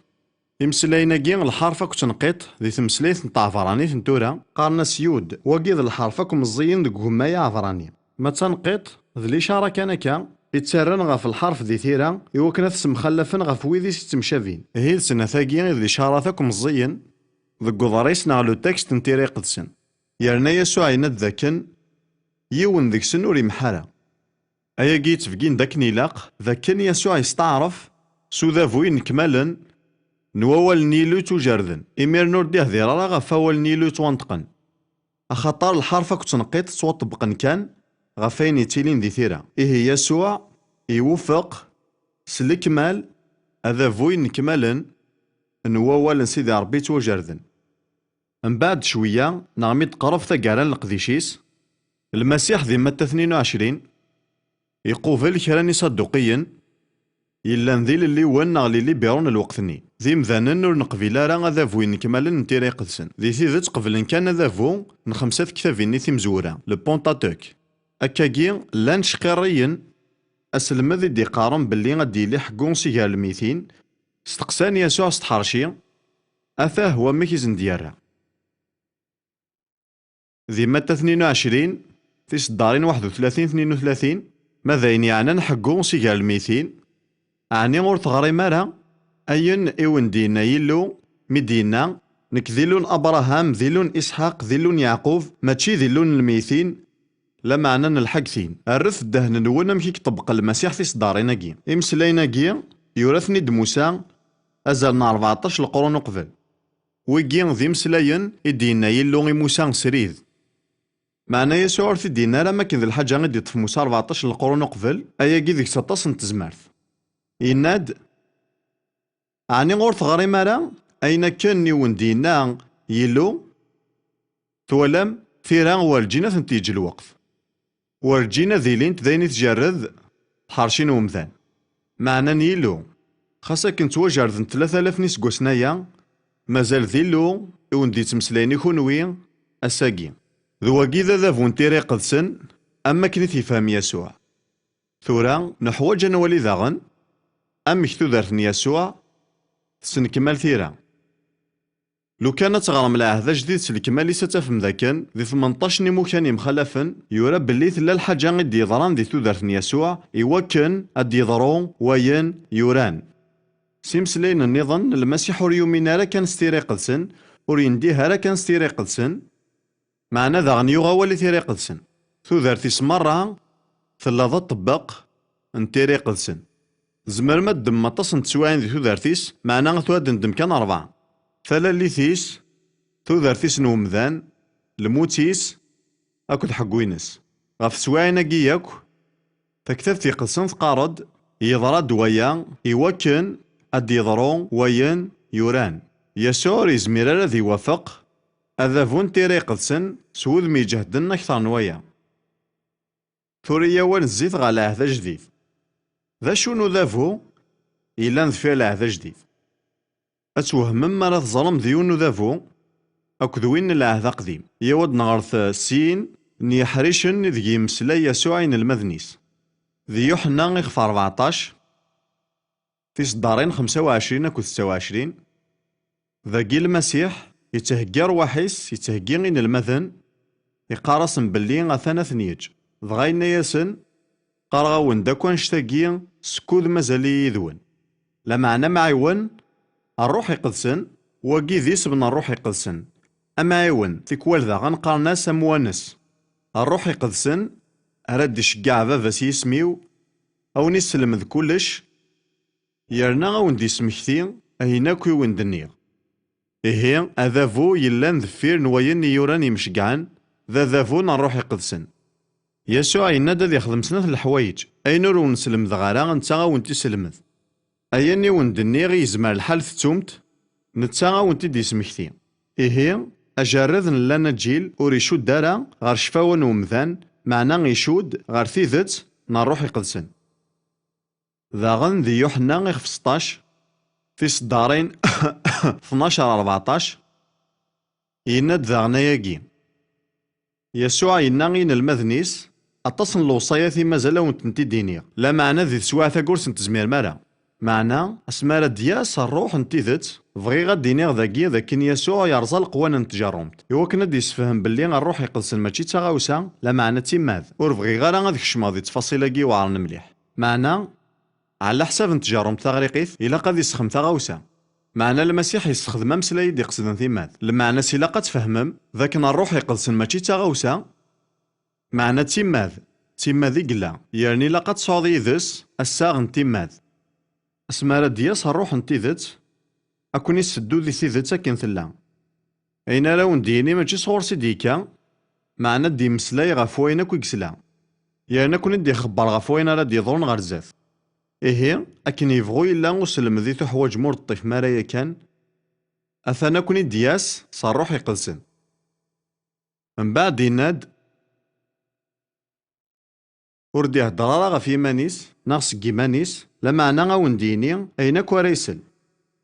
Imeslayen-agi, lḥerf akked tenqiṭ, di tmeslayt n tɛebranit n tura, qqaren-as yud, wagi d lḥerf akk meẓẓiyen deg ugemmay aɛebrani. Ma d tanqiṭ, d licara kan akka, i ttarran ɣef lḥerf di tira, i wakken ad t-ssemxallafen ɣef wid i s-ittemcabin. Ihi d snat-agi i d licarat akk meẓẓiyen deg uḍris neɣ le texte n Tira Iqedsen. Yerna Yasuɛ yenna-d dakken yiwen deg-sen ur imeḥḥ ara. Ayagi yettbeggin-d akken ilaq, d akken Yasuɛ yesteɛref s udabu yennekmalen n wawal n Yillu yettwajerden, imiren ur d-ihdir ara ɣef wawal n Yillu yettwanṭqen. Axaṭer lḥerf akked tneqqiṭ ttwaṭebbqen kan ɣef ayen yettilin di tira. Ihi Yasuɛ iwufeq s lekmal adabu yennekmalen n wawal n Sidi Ṛebbi yettwajerden. Mbeɛd cwiya, neɣ mi d-teqreb taggara n leqdic-is, Lmasiḥ di Matta tnin u ɛecrin, iqubel kra n Isaduqiyen, yellan d ilelliwen neɣ les libéraux n lweqt-nni. D imdanen ur neqbil ara adabu yennekmalen n Tira Iqedsen. Di tidet, qeblen kan adabu n xemsa tektabin-nni timezwura, le Pentateuque. Akkagi, llan cqirriyen, aselmed i d-iqqaren belli ad d-yili ḥeggu si gar lmitin, steqsan Yasuɛ s tḥerci, atah wamek i sen-d-yerra. Di Matta tnin u ɛecrin, tiseddarin waḥed u tlatin, tnin u tlatin, ma d ayen yeɛnan ḥeggu si gar lmitin, ɛni ur teɣrim ara ayen i wen-d-yenna Yillu mi d-yenna, nekk d Illu n Abṛaham, d Illu n Isḥaq, d Illu n Yeɛqub, mačči d Illu n lmeytin, lameɛna n lḥegtin? Rret ddehn-nwen amek i iṭebbeq Lmasiḥ tiseddarin-agi. Imeslayen-agi, yura-ten-id Musa azal n rbeɛṭac leqrun uqbel. Wigi d imeslayen i d-yenna Yillu i Musa srid. Meɛna Yasuɛ ur t-id-yenna ara am akken d lḥaǧa i d-iṭṭef Musa rbeɛṭac n leqrun uqbel, ayagi deg-s aṭas n tezmert. Yenna-d, ɛni ur teɣrim ara ayen akken i wen-d-yenna Yillu? Twalam, tira werǧin ad tent-yeǧǧ lweqt. Werǧin ad ilint d ayen i tjerred tḥerci n umdan. Meɛna n Yillu, xas akken ttwajerdent tlata alaf n yiseggasen aya, mazal d Illu i wen-d-yettmeslayen i kunwi ass-agi. D wagi d adabu n Tira Iqedsen, am wakken i t-yefhem Yasuɛ. Tura, neḥwaǧ ad nwali daɣen amek tudert n Yasuɛ tesnekmal tira. Lukan ad teɣrem Lɛehd Ajdid s lekmal-is, ad tafem dakken, di tmenṭac n imukan yemxalafen, yura belli tella lḥaǧa i d-yeḍran di tudert n Yasuɛ, i wakken ad d-yeḍru wayen yuran. S imeslayen nniḍen, Lmasiḥ ur yumin ara kan s Tira Iqedsen, ur yendih ara kan s Tira Iqedsen, meɛna daɣen yuɣ awal i Tira Iqedsen. Tudert-is merra tella d aṭebbeq n Tira Iqedsen. Tzemrem ad ddmem aṭas n teswiɛin di tudert-is, meɛna tura ad d-neddem kan rebɛa. Talalit-is, tudert-is n umdan, lmut-is, akked ḥeggu-ines. Ɣef teswiɛin-agi yakk, Taktabt Iqedsen teqqar-d, yeḍra-d waya i wakken ad d-yeḍru wayen yuran. Yasuɛ ur yezmir ara ad iwafeq Adabu n tira iqedsen s wudem iǧehden akter n waya. Tura-yi awal n zzit ɣer lɛehd ajdid. D acu n udabu yellan deffir lɛehd ajdid? Ad twehmem mi ara teẓrem d yiwen n udabu akked win n lɛehd aqdim. Yaw ad nɣer sin n yeḥricen ideg yemmeslay Yasuɛ i yinelmaden-is. Di Yuḥenna ixef rbeɛṭac, tiseddarin xemsa u ɛecrin akked setta u ɛecrin. Dagi Lmasiḥ yettheggi rrwaḥ-is, yettheggi inelmaden, iqqar-asen belli atan ad ten-yeǧǧ. Dɣa yenna-yasen: "Qqareɣ-awen-d akk annect-agi skud mazal-iyi yid-wen. Lameɛna amɛiwen, Ṛṛuḥ Iqedsen, wagi d isem n Ṛṛuḥ Iqedsen. Amɛiwen, tikwal daɣen qqaren-as amwanes. Ṛṛuḥ Iqedsen ara d-iceggeɛ Baba s yisem-iw, a wen-isselmed kullec, yerna a wen-d-ismekti ayen akk i wen-d-nniɣ." Ihi, adabu yellan deffir n wayen i yuran imceggɛen, d adabu n Ṛṛuḥ Iqedsen. Yasuɛ yenna-d ad ixdem snat n leḥwayeǧ, ayen ur wen-slemdeɣ ara, netta a wen-t-iselmed. Ayen i wen-d-nniɣ i yezmer lḥal tettum-t, netta a wen-t-id-ismekti. Ihi, ajerred n lanaǧil ur icudd ara ɣer ccfawa n umdan, meɛna icudd ɣer tidet n Ṛṛuḥ Iqedsen. Daɣen di Yuḥenna ixef seṭṭac, tiseddarin tnac ar rbeɛṭac, yenna-d daɣen ayagi: Yasuɛ yenna i yinelmaden-is: "Aṭas n lewṣayat i mazal a wen-tent-id-iniɣ, lameɛna di teswiɛt-agi ur sent-tezmirem ara. Meɛna, asmi ara d-yas Ṛṛuḥ n tidet, bɣiɣ ad d-iniɣ dagi d akken Yasuɛ yerẓa leqwanen n tjerrumt, i wakken ad d-yessefhem belli Ṛṛuḥ Iqedsen mačči d taɣawsa, lameɛna d timmad. Ur bɣiɣ ara ad kecmeɣ di ttfaṣil-agi iweɛren mliḥ. Meɛna, ɛla ḥsab n tjerrumt taɣriqit, ilaq ad isexdem taɣawsa. Meɛna Lmasiḥ yessexdem ameslay i d-iqesden timmad. Lmeɛna-s ilaq ad tfehmem d akken Ṛṛuḥ Iqedsen mačči d taɣawsa, meɛna d timmad, d timmad i yella, yerna ilaq ad tesɛuḍ yid-s assaɣ n timmad. Asmi ara d-yas Ṛṛuḥ n tidet, ad ken-isseddu di tidet akken tella. Ayen ara wen-d-yini mačči sɣur-s i d-yekka, meɛna ad d-yemmeslay ɣef wayen akk i yesla. Yerna ad ken-id-ixebber ɣef wayen ara d-yeḍrun ɣer zdat. Ihi, akken yebɣu yella uselmed i tuḥwaǧem ur teṭṭifem ara yakan, atan ad ken-id-yas s Ṛṛuḥ Iqedsen. Mbeɛd yenna-d, ur d-ihedder ara ɣef yiman-is, neɣ seg yiman-is, lameɛna a wen-d-yini ayen akk ara isel.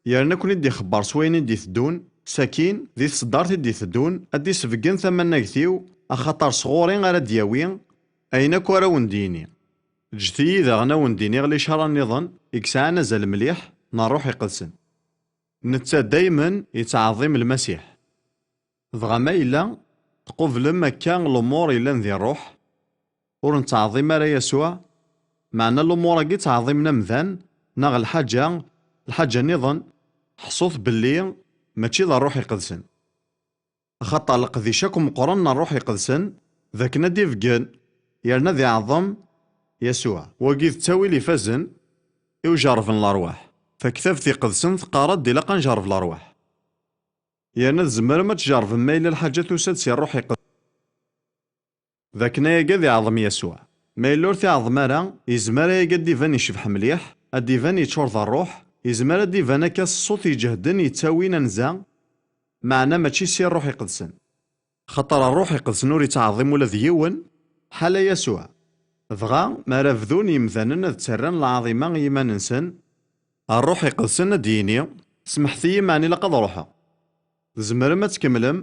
Yerna ad ken-id-ixebber s wayen i d-iteddun, sakin, di tseddart i d-iteddun, ad d-isbeggen tamannagt-iw, axaṭer sɣur-i ara d-yawi ayen akk ara wen-d-yini. Ǧǧet-iyi daɣen a wen-d-iniɣ licara nniḍen i yesɛan azal mliḥ n Ṛṛuḥ Iqedsen. Netta daymen yettɛeḍḍim Lmasiḥ. Dɣa ma yella tqublem akka lumuṛ yellan di ṛṛuḥ, ur nettɛeḍḍim ara Yasuɛ, meɛna lumuṛ-agi ttɛeḍḍimen amdan neɣ lḥaǧa, lḥaǧa nniḍen, ḥṣut belli mačči d Ṛṛuḥ Iqedsen. Axaṭer leqdic akk meqqren n Ṛṛuḥ Iqedsen d akken ad d-ibeggen yerna ad iɛeḍḍem Yasuɛ. Wagi d ttawil ifazen i ujerreb n leṛwaḥ. Taktabt Iqedsen teqqar-d ilaq ad njerreb leṛwaḥ. Yerna tzemrem ad tjerrbem ma yella lḥaǧa tusa-d si Ṛṛuḥ Iqedsen. D akken ayagi ad iɛeḍḍem Yasuɛ. Ma yella ur t-iɛeḍḍem ara, yezmer ayagi ad d-iban yecbeḥ mliḥ, ad d-iban yeččur d ṛṛuḥ, yezmer ad d-iban akka s ṣṣut iǧehden yettawin anza, meɛna mačči si Ṛṛuḥ Iqedsen. Xaṭer Ṛṛuḥ Iqedsen ur ittɛeḍḍim ula d yiwen, ḥala Yasuɛ. Dɣa, mi ara bdun yemdanen ad ttarran lɛaḍima i yiman-nsen, Ṛṛuḥ Iqedsen ad d-yini: "Semḥet-iyi, meɛna ilaq ad ṛuḥeɣ." Tzemrem ad tkemmlem,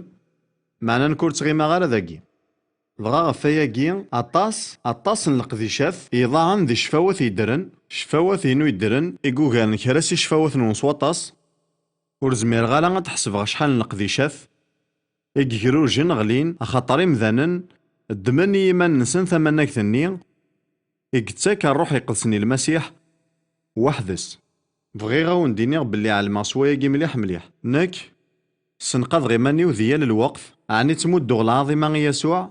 meɛna nekk ur ttɣimaɣ ara dagi. Dɣa ɣef wayagi, aṭas, aṭas n leqdicat iḍaɛen di ccfawat yeddren, ccfawat-inu yeddren i yugaren kra si ccfawat-nwen s waṭas, ur zmireɣ ara ad ḥesbeɣ acḥal n leqdicat i yegrurjen ɣlin, axaṭer imdanen ddmen i yiman-nsen tamanagt-nni i yettak Ṛṛuḥ Iqedsen i Lmasiḥ weḥd-s. Bɣiɣ a wen-d-iniɣ belli ɛelmeɣ s wayagi mliḥ mliḥ. Nekk, ssenqadeɣ iman-iw di yal lweqt, ɛni ttmudduɣ lɛaḍima i Yasuɛ?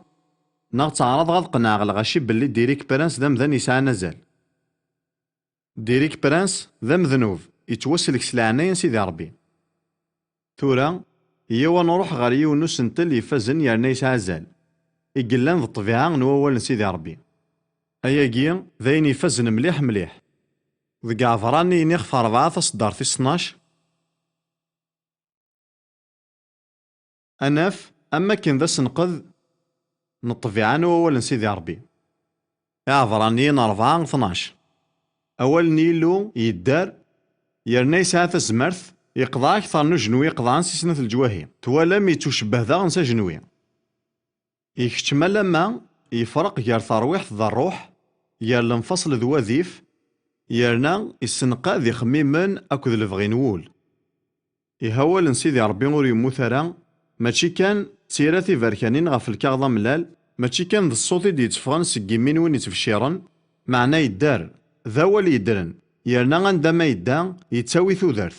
Neɣ ttaɛraḍeɣ ad qenɛeɣ lɣaci belli Derek Prince d amdan yesɛan azal? Derek Prince d amednub, yettwasellek s leɛnaya n Sidi Ṛebbi. Tura, iyyaw ad nṛuḥ ɣer yiwen n usentel ifazen yerna yesɛa azal, i yellan d ṭṭbiɛa n wawal n Sidi Ṛebbi. Ayagi d ayen ifazen mliḥ mliḥ. Deg Ɛebṛaniyen ixef ṛebɛa taṣeddart tis tnac, ad naf am wakken d asenqed n ṭṭbiɛa n wawal n Sidi Ṛebbi. Iɛebṛaniyen rebɛa tnac. Awal n Yillu yedder, yerna yesɛa tazmert, yeqḍeɛ akteṛ n ujenwi iqeḍɛen si snat leǧwahi. Twalam yettucebbeh daɣen s ajenwi. Ikeččem alamma yefreq gar terwiḥt d ṛṛuḥ, gar lemfaṣel d wadif, yerna issenqad ixemmimen akked lebɣi n wul. Ihi awal n Sidi Ṛebbi ur yemmut ara, mačči kan d tira tiberkanin ɣef lkaɣeḍ amellal, mačči kan d ṣṣut i d-yetteffɣen seg yimi n win yettbecciṛen, meɛna yedder, d awal yeddren, yerna anda ma yedda, yettawi tudert.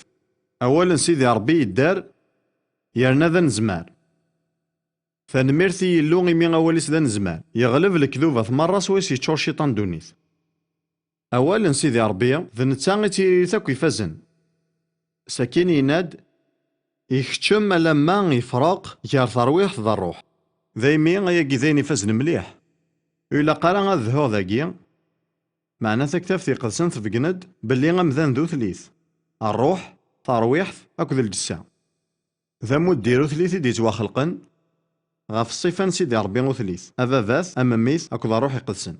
Awal n Sidi Ṛebbi yedder, yerna d anezmar. Tanemmirt i Yillu imi awal-is d anezmar, yeɣleb lekdubat merra swayes yeččur cciṭan ddunit. Awal n Sidi Ṛebbi, d netta i d tiririt akk ifazen. Sakin yenna-d, ikeččem alamma yefreq gar terwiḥt d ṛṛuḥ. Daymi, ayagi d ayen ifazen mliḥ. Ur ilaq ara ad dhuɣ dagi, meɛna Taktabt Iqedsen tbeggen-d belli amdan d utlit, ṛṛuḥ, tarwiḥt akked lǧessa. D amuddir utlit i d-yettwaxelqen ɣef ṣṣifa n Sidi Ṛebbi utlit, ababat, amemmit akked ṛṛuḥ iqedsen.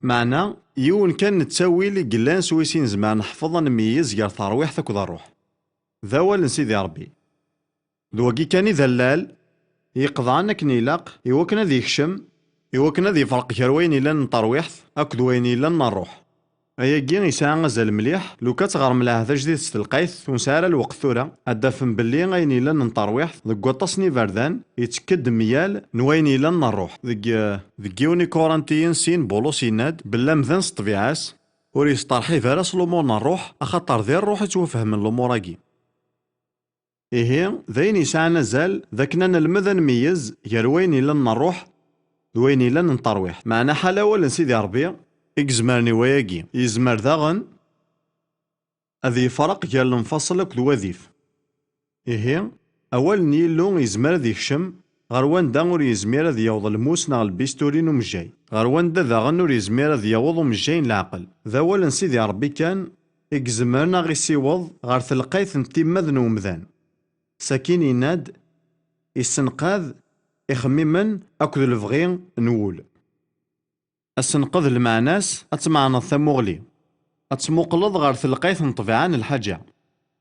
Meɛna, yiwen kan n ttawil i yellan swayes i nezmer neḥfeḍ ad nmeyyez gar terwiḥt akked ṛṛuḥ. D awal n Sidi Ṛebbi. D wagi kan i d allal yeqḍɛen akken ilaq i wakken ad yekcem, i wakken ad yefreq gar wayen yellan n terwiḥt akked wayen yellan n ṛṛuḥ. Ayagi yesɛa azal mliḥ, lukan teɣrem Lɛehd Ajdid s telqayt, ur nesɛi ara lweqt tura, ad d-tafem belli ayen yellan n terwiḥt deg waṭas n iberdan yettekk-d myal n wayen yellan n ṛṛuḥ. Deg, deg yiwen Ikurantiyen sin, Bulus yenna-d belli amdan s ṭṭbiɛa-s ur yesteṛḥib ara s lumuṛ n ṛṛuḥ, axaṭer di ṛṛuḥ i ttwafehmen lumuṛ-agi. Ihi, d ayen yesɛan azal d akken ad nelmed ad nmeyyez gar wayen yellan n ṛṛuḥ d wayen yellan n terwiḥt. Meɛna ḥala awal n Sidi Ṛebbi i izemren i wayagi. Yezmer daɣen ad yefreq gar lemfaṣel akked wadif. Ihi, awal n Yillu yezmer ad yekcem ɣer wanda ur yezmir ad yaweḍ lmus neɣ lbisturi n umejjay, ɣer wanda daɣen ur yezmir ad yaweḍ umejjay n leɛqel. D awal n Sidi Ṛebbi kan i izemren a ɣ-isiweḍ ɣer telqayt n timmad n umdan. Sakin yenna-d, issenqad ixemmimen akked lebɣi n wul. Asenqed lmeɛna-s ad tmeɛneḍ tamuɣli, ad tmuqleḍ ɣer telqayt n ṭṭbiɛa n lḥaǧa.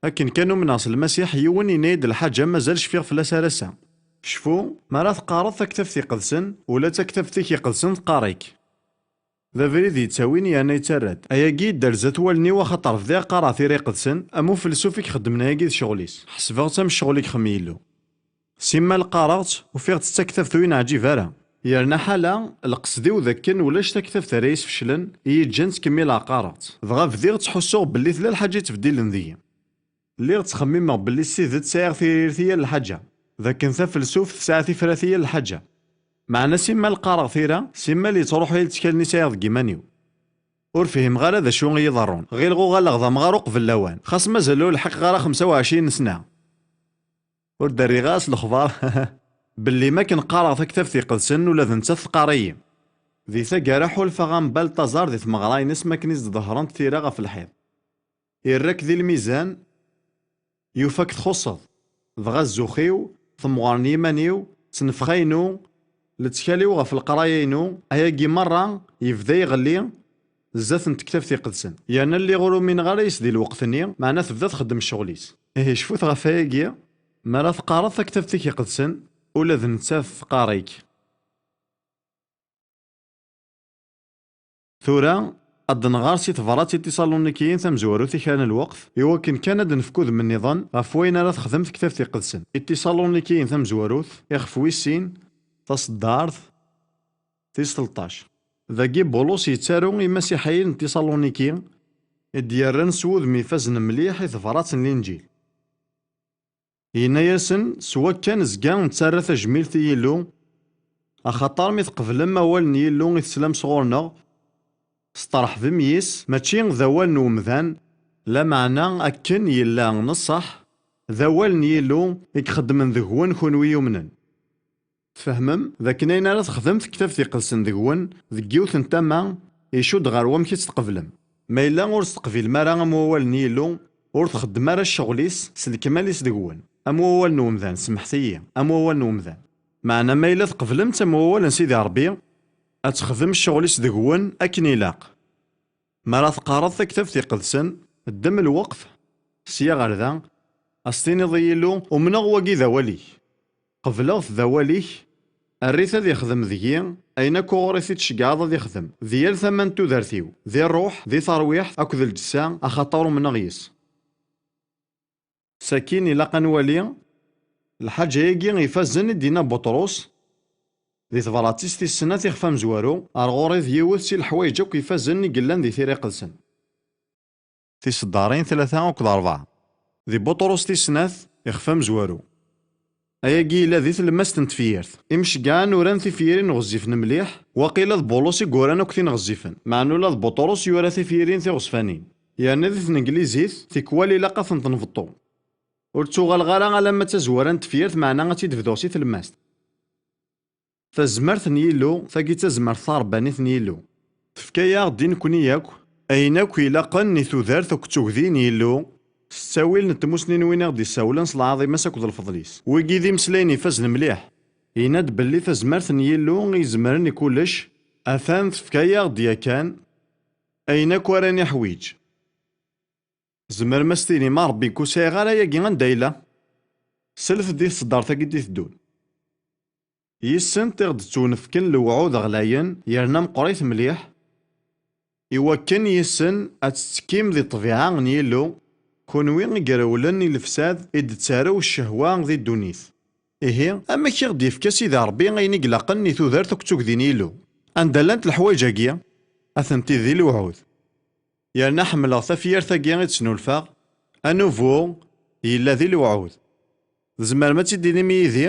Akken kan umneɣ s Lmasiḥ, yiwen yenna-yi-d lḥaǧa mazal cfiɣ fell-as ar ass-a. Cfu, mi ara teqqareḍ Taktabt Iqedsen, ula d Taktabt-ik Iqedsen teqqar-ik. D abrid yettawin yerna yettarra-d. Ayagi yedder zdat wallen-iw axaṭer bdiɣ qqareɣ Tira Iqedsen, am ufelsuf i ixeddmen ayagi d ccɣel-is. Ḥesbeɣ-tt am ccɣel i yexdem Yillu. Simmal qqareɣ-tt, ufiɣ-tt d taktabt ur yi-neɛǧib ara. Yerna ḥala, lqesd-iw d akken ulac taktabt ara yi-sfeclen, i yi-ǧǧan ttkemmileɣ qqareɣ-tt. Dɣa bdiɣ ttḥussuɣ belli tella lḥaǧa yettbeddilen deg-i. Lliɣ ttxemmimeɣ belli s tidet sɛiɣ tiririt i yal lḥaǧa, d akken tafelsuft tesɛa tifrat i yal lḥaǧa. Meɛna simmal qqareɣ tira, simmal yettruḥu-yi lettkal-nni sɛiɣ deg yiman-iw. Ur fhimeɣ ara d acu i yi-iḍerrun. Ɣileɣ uɣaleɣ d amɣar uqbel lawan, xas mazal ur lḥiqeɣ ara xemsa u ɛecrin sna. Ur d-rriɣ ara s lexbar belli makken qqareɣ Taktabt Iqedsen, ula d nettat teqqar-iyi. Di taggara, ḥulfaɣ am Balṭaẓar di tmeɣra-ines makken i s-d-ḍehrent tira ɣef lḥiḍ. Irra-k di lmizan, yufa-k txuṣṣeḍ. Dɣa zzux-iw, temɣer n yiman-iw, ttnefxa-inu, lettkal-iw ɣef leqraya-inu, ayagi merra yebda yeɣli zdat n Tektabt Iqedsen. Yerna lliɣ ur umineɣ ara yes di lweqt-nni, meɛna tebda txeddem ccɣel-is. Ihi cfut ɣef wayagi, mi ara teqqareḍ Taktabt-ik Iqedsen, ula d nettat teqqar-ik. Tura, ad d-nɣer si tebrat i Tisalunikiyin tamezwarut i kra n lweqt, i wakken kan ad d-nefk udem nniḍen ɣef wayen ara texdem Tektabt Iqedsen. I Tisalunikiyin tamezwarut, ixef wis sin, taṣeddart tis tleṭṭac. Dagi Bulus yettaru i imasiḥiyen n Tisaluniki, i d-yerran s wudem ifazen mliḥ i tebrat n Linǧil. Yenna-yasen, s wakka nezga nettarra tajmilt i Yillu, axaṭer mi tqeblem awal n Yillu i teslam sɣur-neɣ, testeṛḥbem yis, mačči d awal n umdan, lameɛna akken yella n ṣṣeḥ, d awal n Yillu i ixeddmen deg-wen kunwi yumnen. Tfehmem d akken ayen ara texdem Tektabt Iqedsen deg-wen, deg yiwet n tama, icudd ɣer wamek i tt-tqeblem. Ma yella ur s-teqbilem ara am wawal n Yillu, ur txeddem ara ccɣel-is s lekmal-is deg-wen, am wawal n umdan, semḥet-iyi, am wawal n umdan. Meɛna ma yella tqeblemt am wawal n Sidi Ṛebbi, ad texdem ccɣel-is deg-wen akken ilaq. Mi ara teqqareḍ Taktabt Iqedsen, ddem lweqt, sya ɣer da, ad s-tiniḍ i Yillu, umneɣ wagi d awal-ik. Qebleɣ-t d awal-ik, err-it ad ixdem deg-i ayen akk uɣur i t-id-tceggɛeḍ ad ixdem, di yal tama n tudert-iw, di ṛṛuḥ, di terwiḥt akked lǧessa, axaṭer umneɣ yes. Sakin ilaq ad nwali lḥaǧa-agi ifazen i d-yenna Buṭrus di tebrat-is tis snat ixef amezwaru, ar ɣur-i d yiwet si leḥwayeǧ akk ifazen i yellan di Tira Iqedsen. Tiseddarin tlata akked rebɛa. Di Buṭrus tis snat, ixef amezwaru. Ayagi yella di tlemmast n tefyirt. Imceggɛen uran tifyirin ɣezzifen mliḥ, waqila d Bulus i yuran akk tin ɣezzifen, meɛna ula d Buṭrus yura tifyirin tiɣezfanin. Yerna di tneglizit, tikwal ilaq ad tent-nbeṭṭu. Ur ttuɣaleɣ ara alamma d tazwara n tefyirt, meɛna ad tt-id-bduɣ si tlemmast. Tazmert n Yillu, tagi d tazmert taṛebbanit n Yillu. Tefka-yaɣ-d i nekni yakk ayen akk ilaqen i tudert akked tugdi n Yillu, s ttawil n tmusni n win i ɣ-d-issawlen s lɛaḍima-s akked lfeḍl-is. Wigi d imeslayen ifazen mliḥ. Yenna-d belli tazmert n Yillu i izemren i kullec, atan tefka-yaɣ-d yakan ayen akk ara niḥwiǧ. Tzemrem ad s-tinim a Ṛebbi, nekk ur sɛiɣ ara ayagi anda yella? Slet-d i tseddart-agi d-iteddun. Yis-sent i ɣ-d-ttwnefken lewɛud ɣlayen yerna meqqrit mliḥ, iwakken yis-sen ad tettekkim di ṭṭbiɛa n Yillu, kunwi i irewlen i lefsad i d-tettarew ccehwa di ddunit. Ihi, amek i ɣ-d-yefka Sidi Ṛebbi ayen i ilaqen i tudert akked tugdi n Yillu? Anda llant leḥwayeǧ-agi? Atenti di lewɛud. Yerna ḥemmleɣ tafyirt-agi i d-snulfaɣ, anubu yella di lewɛud. Tzemrem ad tt-id-tinim yid-i?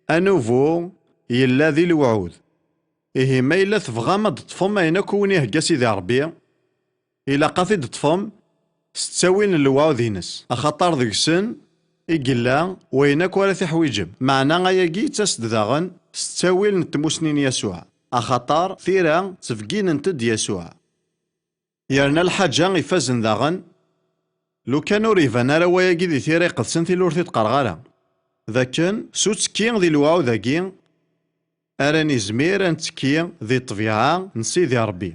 Anubu yella di lewɛud. Ihi ma yella tebɣam ad d-teṭṭfem ayen akk i wen-ihegga Sidi Ṛebbi, ilaq ad t-id-teṭṭfem s ttawil n lewɛud-ines, axaṭer deg-sen i yella wayen akk ara tiḥwiǧem. Meɛna ayagi yettas-d daɣen s ttawil n tmusni n Yasuɛ, axaṭer tira ttbegginent-d Yasuɛ. Yerna lḥaǧa ifazen daɣen, lukan ur iban ara wayagi di Tira Iqedsen, tili ur t-id-qqareɣ ara, d akken s uttekki di lewɛud-agi ara nizmir ad nettekki di ṭṭbiɛa n Sidi Ṛebbi,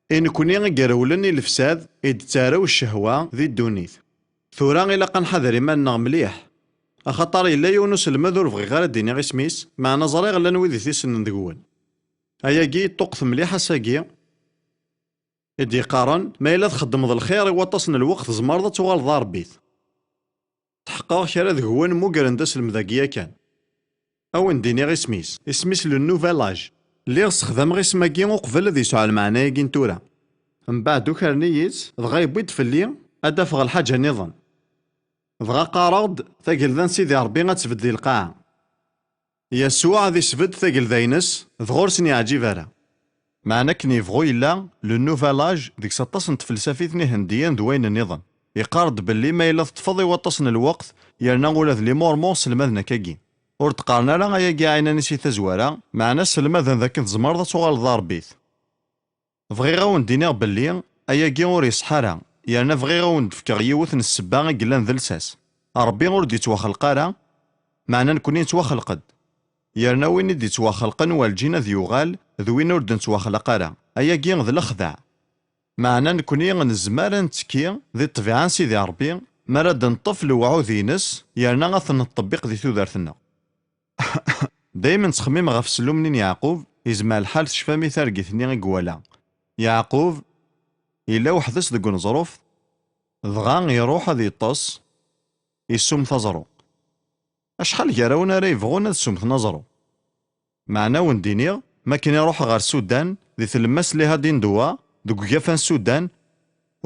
i nekni i irewlen i lefsad i d-tettarew ccehwa di ddunit. Tura ilaq ad nḥader iman-nneɣ mliḥ, axaṭer yella yiwen uselmed ur bɣiɣ ara d-iniɣ isem-is, meɛna ẓriɣ llan wid i t-issnen deg-wen. Ayagi yeṭṭuqqet mliḥ ass-agi, i d-yeqqaren, ma yella txeddmeḍ lxir i waṭas n lweqt, tzemreḍ ad tuɣaleḍ d aṛebbit. Tḥeqqeɣ kra deg-wen mmugren-d aselmed-agi yakan. Ad wen-d-iniɣ isem-is. Isem-is Le Nouvel Âge. Lliɣ ssexdameɣ isem-agi uqbel ad yesɛu lmeɛna-agi n tura. Mbeɛd ukren-iyi-tt, dɣa yewwi-d fell-i ad d-afeɣ lḥaǧa nniḍen. Dɣa qqareɣ-d, tagelda n Sidi Ṛebbi ad tbedd di lqaɛa. Yasuɛ ad isbedd tagelda-ines, dɣa ur sen-yeɛǧib ara. Meɛna akken yebɣu yella, Le Nouvel Âge deg-s aṭas n tfelsafit n Ihendiyen d wayen nniḍen. Yeqqar-d belli ma yella teṭṭfeḍ i waṭas n lweqt, yerna ula d Les Mormons sselmaden akkagi. Ur d-qqaren ara ayagi ɛinan-is i tazwara, meɛna sselmaden d akken tzemreḍ ad tuɣaleḍ d aṛebbit. Bɣiɣ ad wen-d-iniɣ belli ayagi ur iṣeḥḥa ara, yerna bɣiɣ ad wen-d-fkeɣ yiwet n ssebba i yellan d lsas. Ṛebbi ur d-ittwaxleq ara, meɛna nekni nettwaxleq-d. Yerna win i d-ittwaxelqen werǧin ad yuɣal d win ur d-nettwaxlaq ara. Ayagi d lexdeɛ. Meɛna nekni nezmer ad nettekki di ṭṭbiɛa n Sidi Ṛebbi mi ara d-neṭṭef lewɛud-ines, yerna ad ten-neṭṭebbiq di tudert-nneɣ. Daymen ttxemmimeɣ ɣef ssellum-nni n Yeɛqub, yezmer lḥal tecfam i targit-nni i iwala. Yeɛqub yella weḥd-s deg uneẓruf, dɣa iruḥ ad yeṭṭes, yessummet aẓru. Acḥal gar-awen ara yebɣun ad ssumten aẓru? Meɛna ad wen-d-iniɣ, mi akken iruḥ ɣer Sudan, di tlemmast liha Dindoua, deg ugafa n Sudan,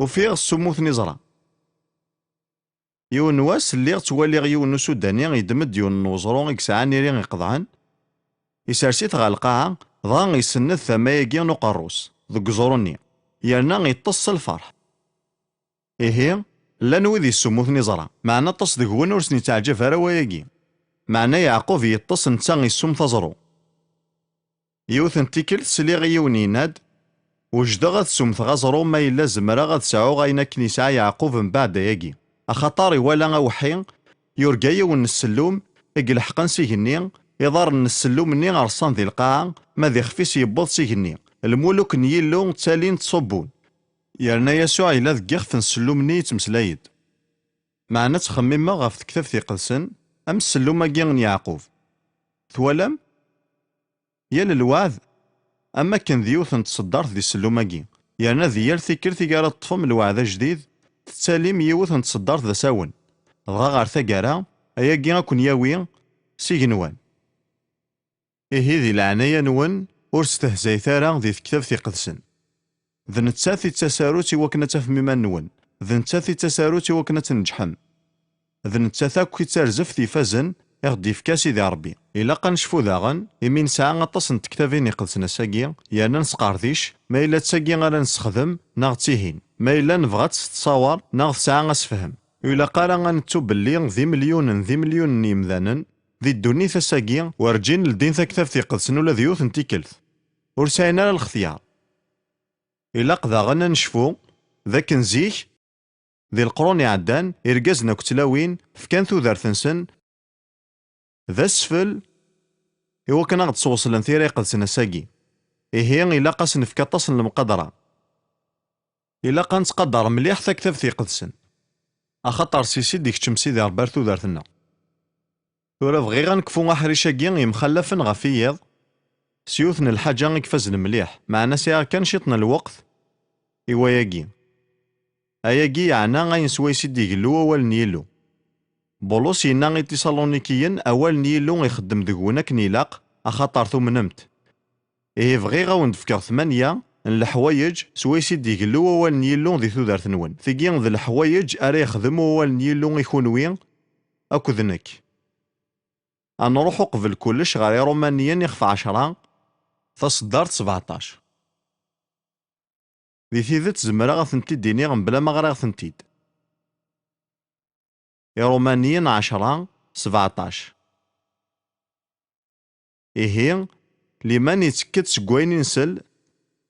ufiɣ ssummuten iẓra. Yiwen n wass, lliɣ ttwaliɣ yiwen n usudani yeddem-d yiwen n weẓru i yesɛan iri iqeḍɛen, isers-it ɣer lqaɛa, dɣa isenned tama-agi n uqerru-s deg uẓru-nni, yerna yeṭṭes s lferḥ. Ihi, llan wid yessummuten iẓra, meɛna aṭas deg-wen ur sen-yettaɛǧab ara wayagi. Meɛna Yeɛqub yeṭṭes netta yessummet aẓru. Yiwet n tikkelt sliɣ i yiwen yenna-d, wejdeɣ ad sumteɣ aẓru ma yella zemreɣ ad sɛuɣ ayen akken yesɛa Yeɛqub mbeɛd ayagi, axaṭer iwala aweḥḥi yurga yiwen n ssellum i ileḥqen s igenni, Iḍarren n ssellum-nni rṣan di lqaɛa, ma d ixef-is yewweḍ s igenni. Lmuluk n Yillu ttalin ttṣubbun. Yerna Yasuɛ yella deg ixef n ssellum-nni yettmeslay-d. Meɛna ttxemmimeɣ ɣef tektabt iqedsen am ssellum-agi n Yeɛqub. Twalam? Yal lweɛd, am akken d yiwet n tṣeddart di ssellum-agi, yerna di yal tikkelt i ara teṭṭfem lweɛd ajdid, tettalim yiwet n tṣeddart d asawen, dɣa ɣer taggara, ayagi ad ken-yawi s igenwan. Ihi, di leɛnaya-nwen, ur stehzayet ara di tektabt iqedsen. D nettat i d tasarut i wakken ad tafem iman-nwen. D nettat i d tasarut i wakken ad tneǧḥem. D nettat akk i d tarzeft ifazen i ɣ-d-yefka Sidi Ṛebbi. Ilaq ad necfu daɣen, imi nesɛa aṭas n tektabin iqedsen ass-agi, yerna nesqerdic, ma yella d tagi ara nessexdem, neɣ d tihin. Ma yella nebɣa ad tt-tettṣawer, neɣ tesɛa asefhem. Ur ilaq ara ad nettu belli d imelyunen d imelyunen n yemdanen, di ddunit ass-agi, werǧin ldin taktabt iqedsen ula d yiwet n tikkelt. Ur sɛin ara lextyar. Ilaq daɣen ad necfu d akken zik, di leqrun iɛeddan, irgazen akked tlawin fkan tudert-nsen d asfel i wakken ad ɣ-d-sweṣlen tira iqedsen ass-agi. Ihi, ilaq ad s-nefk aṭas n lemqadra. Ilaq ad nettqadar mliḥ taktabt iqedsen, axaṭer s-is i d-ikeččem Sidi Ṛebbi ar tudert-nneɣ. Tura bɣiɣ ad nekfu aḥric-agi yemxallafen ɣef yiḍ, s yiwet n lḥaǧa i ifazen mliḥ, meɛna sɛiɣ kan ciṭ n lweqt i wayagi. Ayagi yeɛna ayen swayes i d-igellu wawal n Yillu. Bulus yenna i Tiṣalunikiyen, awal n Yillu ixeddem deg-wen akken ilaq, axaṭer tumnem-t. Ihi bɣiɣ ad wen-d-fkeɣ tmanya n leḥwayeǧ swayes i d-igellu wawal n Yillu di tudert-nwen. Tigi d leḥwayeǧ ara yexdem wawal n Yillu i kunwi akked nekk. Ad nruḥ uqbel kullec ɣer Iṛumaniyen ixef ɛecṛa, taṣeddart sbeɛṭac. Di tidet, zemreɣ ad tent-id-iniɣ mebla ma ɣriɣ-tent-id. Iṛumaniyen ɛecṛa, sbeɛṭac. Ihi, liman yettekk-d seg wayen i nsel,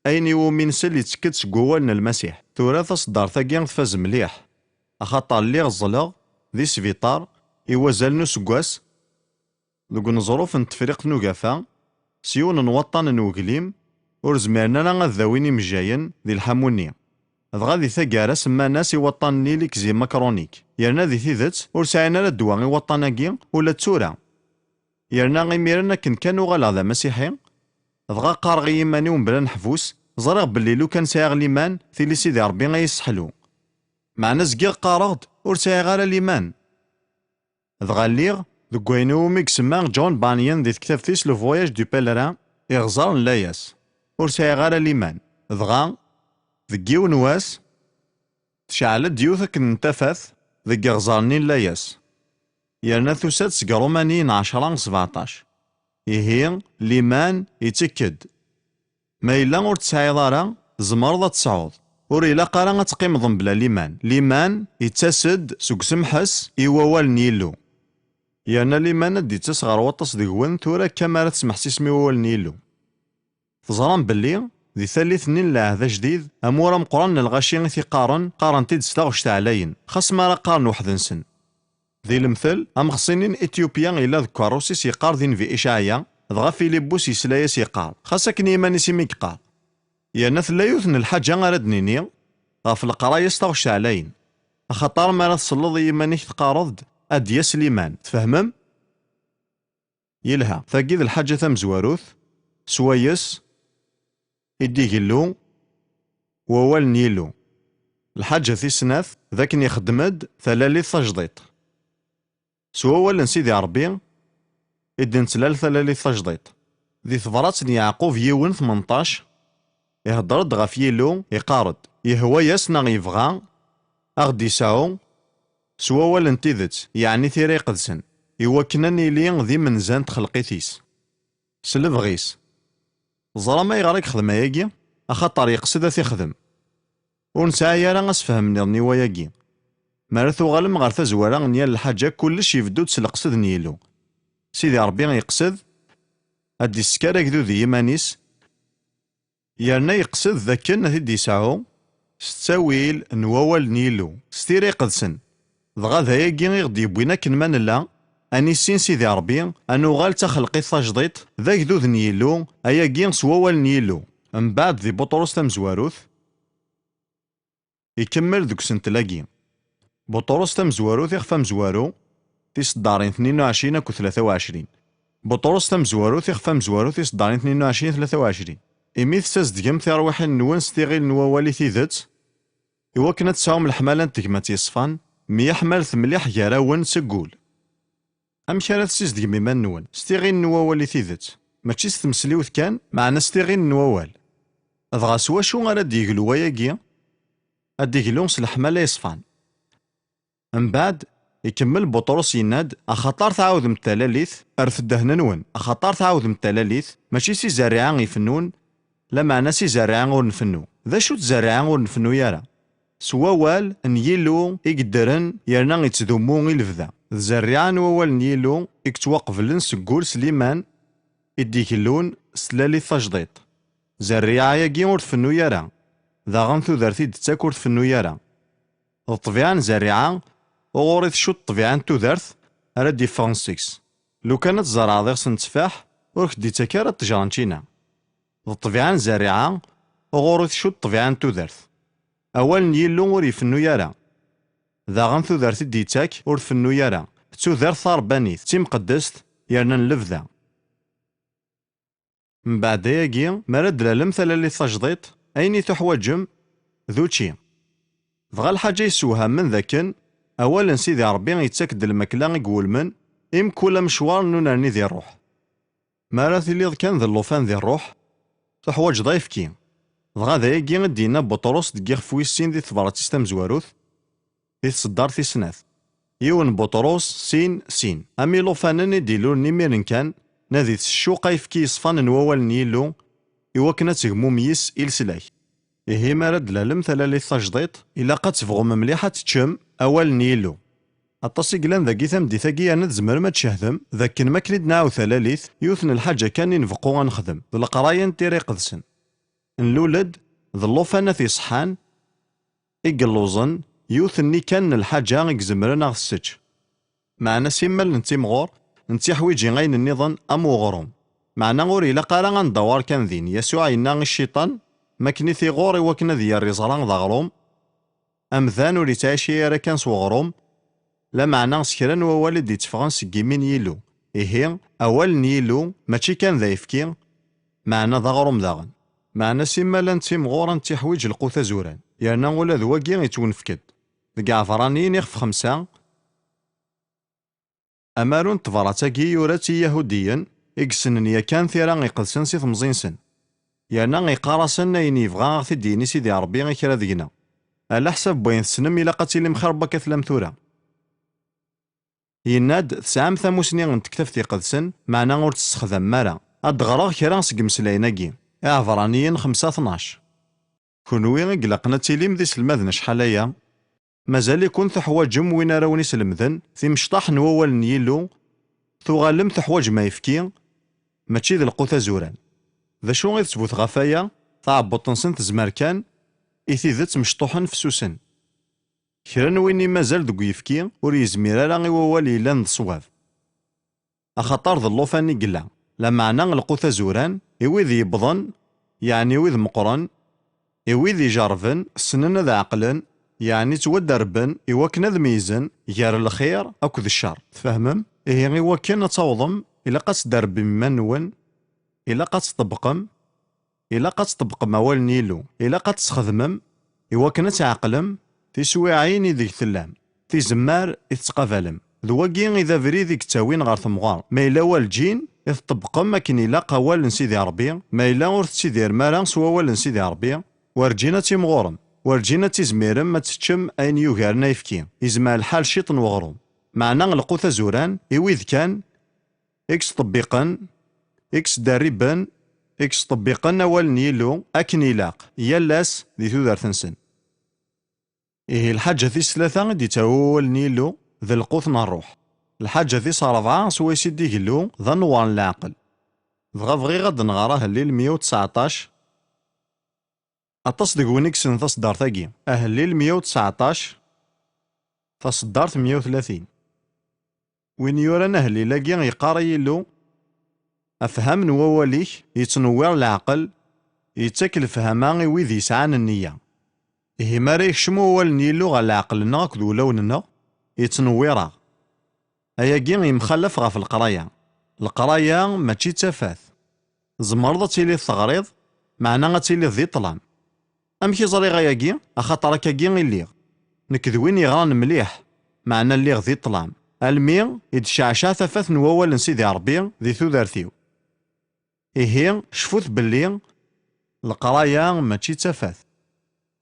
ayen iwumi nsel yettekk-d seg wawal n Lmasiḥ. Tura taṣeddart-agi tfaz mliḥ, axaṭer lliɣ ẓẓleɣ di sbiṭar i wazal n useggas, deg uneẓruf n Tefriqt n Ugafa, s yiwen n waṭṭan n weglim, ur zmiren ara ad dawin imejjayen di lḥamu-nni. Dɣa di taggara semman-as i waṭṭan-nni l'eczéma chronique, yerna di tidet ur sɛin ara ddwa i waṭṭan-agi ula d tura. Yerna imiren akken kan uɣaleɣ d amasiḥi, dɣa qqareɣ i yiman-iw mebla aneḥbus, ẓriɣ belli lukan sɛiɣ liman, tili Sidi Ṛebbi ay isseḥlu. Meɛna zgiɣ qqareɣ-d, ur sɛiɣ ara liman. Dɣa lliɣ deg wayen iwumi isemma John Bunyan di tektabt-is Le Voyage du Pèlerin, Iɣẓer n layas. Ur sɛiɣ ara liman. Dɣa, deg yiwen wass, tecɛel-d yiwet akken n tafat deg iɣẓer-nni n layas, yerna tusa-d seg Ṛumaniyen ɛecṛa sbeɛṭac. Ihi, liman ittekk-d. Ma yella ur tesɛiḍ ara, tzemreḍ ad tesɛuḍ. Ur ilaq ara ad teqqimeḍ mebla liman. Liman ittas-d seg usemḥes i wawal n Yillu. Yerna liman ad d-ittas ɣer waṭas deg-wen tura akka mi ara tesmeḥsisem i wawal n Yillu. Teẓram belli, di tallit-nni n Lɛehd Ajdid, amur ameqqran n lɣaci i t-iqqaren, qqaren-t-id s taɣect ɛlayen, xas mi ara qqaren weḥd-nsen. Di lemtel, amexṣini n Ityupya yella deg ukerrus-is yeqqar di nnbi Icɛaya, dɣa Filibus yesla-yas yeqqar, xas akken i yiman-is i mi yeqqar. Yerna tella yiwet n lḥaǧa ara d-nini ɣef leqraya s taɣect ɛlayen, axaṭer mi ara tselleḍ i yiman-ik teqqareḍ-d, ad d-yas liman, tfehmem? Yelha, tagi d lḥaǧa tamezwarut, swayes i d-igellu wawal n Yillu. Lḥaǧa tis snat, d akken ixeddem-d talalit tajdiṭ. S wawal n Sidi Ṛebbi i d-nettlal talalit tajdiṭ. Di tebrat n Yeɛqub yiwen tmenṭac, ihedder-d ɣef Yillu, iqqar-d, yehwa-yas neɣ yebɣa, a ɣ-d-isɛu s wawal n tidet, yeɛni tira iqedsen, iwakken ad nili d imenza n txelqit-is. S lebɣi-s. Ẓram ayɣer i yexdem ayagi? Axaṭer yeqsed ad t-ixdem. Ur nesɛi ara asefhem nniḍen i wayagi. Mi ara tuɣalem ɣer tazwara n yal lḥaǧa, kullec ibeddu-d s leqsed n Yillu. Sidi Ṛebbi yeqsed ad d-isker agdud i yiman-is, yerna yeqsed d akken ad t-id-yesɛu s ttawil n wawal n Yillu, s tira iqedsen. Dɣa d ayagi i ɣ-d-yewwin akken ma nella, a nissin Sidi Ṛebbi, a nuɣal d taxelqit tajdiṭ, d agdud n Yillu, ayagi s wawal n Yillu. Mbeɛd di Buṭrus tamezwarut, ikemmel deg usentel-agi. Buṭrus tamezwarut ixef amezwaru, tiseddarin tnin u ɛecrin akked tlata u ɛecrin. Buṭrus tamezwarut ixef amezwaru, tiseddarin tnin u ɛecrin tlata u ɛecrin. Imi tessazdgem tirwiḥin-nwen s tiɣil n wawal i tidet, iwakken ad tesɛum leḥmala n tegmat yeṣfan, myeḥmalet mliḥ gar-awen seg wul. Amek ara tessizdgem iman-nwen? S tiɣin n wawal i tidet, mačči s tmesliwt kan, meɛna s tiɣin n wawal. Dɣa s wacu ara d-yeglu wayagi? Ad d-yeglu s leḥmala yeṣfan. Mbeɛd, ikemmel Buṭrus yenna-d, axaṭer tɛawdem-d talalit, rret ddehn-nwen, axaṭer tɛawdem-d talalit, mačči s izerriɛa ifennun, lameɛna s izerriɛa ur nfennu. D acu-tt zzerriɛa ur nfennu ara? S wawal n Yillu i yeddren yerna ittdummu i lebda. D zzerriɛa n wawal n Yillu i yettwaqeblen seg wul s liman i d-igellun s tlalit tajdiṭ. Zzerriɛa-agi ur tfennu ara. Daɣen tudert i d-tettak ur tfennu ara. D ṭṭbiɛa n zzerriɛa, uɣur i tcudd ṭṭbiɛa n tudert ara d-iffɣen seg-s. Lukan ad tzerɛeḍ iɣes n tteffaḥ, ur k-d-ittak ara ṭṭejra n ččina. D ṭṭbiɛa n zzerriɛa, uɣur i tcudd ṭṭbiɛa n tudert. Awal n Yillu ur ifennu ara. Daɣen tudert i d-ittak ur tfennu ara. D tudert taṛebbanit, d timqeddest, yerna n lebda. Mbeɛd ayagi, mi ara d-tlalem talalit tajdiṭ, ayen i tuḥwaǧem d učči. Dɣa lḥaǧa yessewhamen d akken awal n Sidi Ṛebbi yettak-d lmakla i iwulmen i mkul amecwar n unerni di ṛṛuḥ. Mi ara tiliḍ kan d llufan di ṛṛuḥ, tuḥwaǧeḍ ayefki. Dɣa d ayagi i d-yenna Buṭrus deg yixef wis sin di tebṛat-is tamezwarut, di tseddart tis snat. Yiwen Buṭrus, sin, sin. Am ilufanen i d-ilulen imiren kan, nadit s ccuq ayefki yeṣfan n wawal n Yillu, iwakken ad tegmum yis i leslak. Ihi, mi ara d-tlalem talalit tajdiṭ, ilaq ad tebɣum mliḥ ad teččem awal n Yillu. Aṭas i yellan dagi tameddit-agi, yerna tzemrem ad tcehdem d akken, mi akken i d-nɛawed talalit, yiwet n lḥaǧa kan i nbeqqu ad nexdem, d leqraya n Tira Iqedsen. Nlul-d d llufanat iṣeḥḥan, i yelluẓen, yiwet-nni kan n lḥaǧa i izemren ad ɣ-tessečč. Meɛna simmal nettimɣur, nettiḥwiǧi ayen nniḍen am uɣrum. Meɛna ur ilaq ara ad ndawar kan din. Yasuɛ yenna i Cciṭan, mi akken i t-iɣur iwakken ad yerr iẓra d aɣrum, amdan ur ittɛici ara kan s uɣrum, lameɛna s kra n wawal i d-itteffɣen seg yimi n Yillu. Ihi, awal n Yillu mačči kan d ayefki, meɛna d aɣrum daɣen. Meɛna simmal nettimɣur, nettiḥwiǧ lqut azuran, yerna ula d wagi ittwenfek-d. Deg Iɛebṛaniyen ixef xemsa, amaru n tebṛat-agi yura-tt i Iyahudiyen i yessnen yakan Tira Iqedsen si temẓi-nsen. Yerna iqqar-asen ayen yebɣa a ɣ-t-id-yini Sidi Ṛebbi i kra deg-neɣ. Ɛla ḥsab n wayen tessnem, ilaq ad tilim xir n wakka tellam tura. Yenna-d, tesɛam tamusni n Tektabt Iqedsen, meɛna ur tt-tessexdamem ara. Ad d-ɣreɣ kra seg imeslayen-agi. Iɛebṛaniyen xemsa tnac. Kunwi i ilaqen ad tilim d iselmaden acḥal aya, mazal-iken teḥwaǧem win ara wen-islemden timecṭaḥ n wawal n Yillu, tuɣalem teḥwaǧem ayefki, mačči d lqut azuran. D acu i d ttbut ɣef waya? Taɛebbuḍt-nsen tezmer kan i tidet, mecṭuḥen, fessusen. Kra n win i mazal deg uyefki ur yezmir ara i wawal yellan d ṣṣwab. Axaṭer d llufan i yella, lameɛna lqut azuran, i wid yewwḍen, yeɛni wid meqqren, i wid ijerrben, ssnen ad ɛeqlen, yeɛni ttwaderben, iwakken ad meyyzen gar lxir akked ccer. Tfehmem? Ihi, iwakken ad tawḍem, ilaq ad tderrem iman-nwen, ilaq ad tṭebbqem, ilaq ad tṭebbqem awal n Yillu, ilaq ad tesxedmem iwakken ad tɛeqlem tiswiɛin ideg tellam, tizemmar i tettqabalem. D wagi i d abrid i yettawin ɣer temɣer. Ma yella werǧin i tṭebbqem akken ilaq awal n Sidi Ṛebbi, ma yella ur tettidirem ara s wawal n Sidi Ṛebbi, werǧin ad timɣurem, werǧin ad tizmirem ad teččem ayen yugaren ayefki. Yezmer lḥal ciṭ n weɣrum. Meɛna lqut azuran, i wid kan i yesṭebbiqen, i yesderriben, i yesṭebbiqen awal n Yillu akken ilaq, yal ass di tudert-nsen. Ihi, lḥaǧa tis tlata i d-yettawi wawal n Yillu d lqut n ṛṛuḥ. Lḥaǧa tis ṛebɛa swayes i d-igellu d anewwar n leɛqel. Dɣa bɣiɣ ad d-nɣer Ahellil meyya u tseɛṭac. Aṭas deg-wen i yessnen taṣeddart-agi. Ahellil meyya u tseɛṭac, taṣeddart meyya u tlatin. Win yuran ahellil-agi yeqqar: Ay Illu, afham n wawal-ik yettnewwir leɛqel, yettak lefhama i wid yesɛan nniya. Ihi mi ara yekcem wawal n Yillu ɣer leɛqel-nneɣ akked wulawen-nneɣ, yettnewwir-aɣ. Ayagi yemxalaf ɣef leqraya. Leqraya mačči d tafat. Tzemreḍ ad tiliḍ teɣriḍ, meɛna ad tiliḍ di ṭṭlam. Amek i ẓriɣ ayagi? Axaṭer akkagi i lliɣ. Nekk d win yeɣran mliḥ, meɛna lliɣ di ṭṭlam. Almi i d-tecceɛceɛ tafat n wawal n Sidi Ṛebbi di tudert-iw. Ihi, cfut belli leqraya mačči d tafat.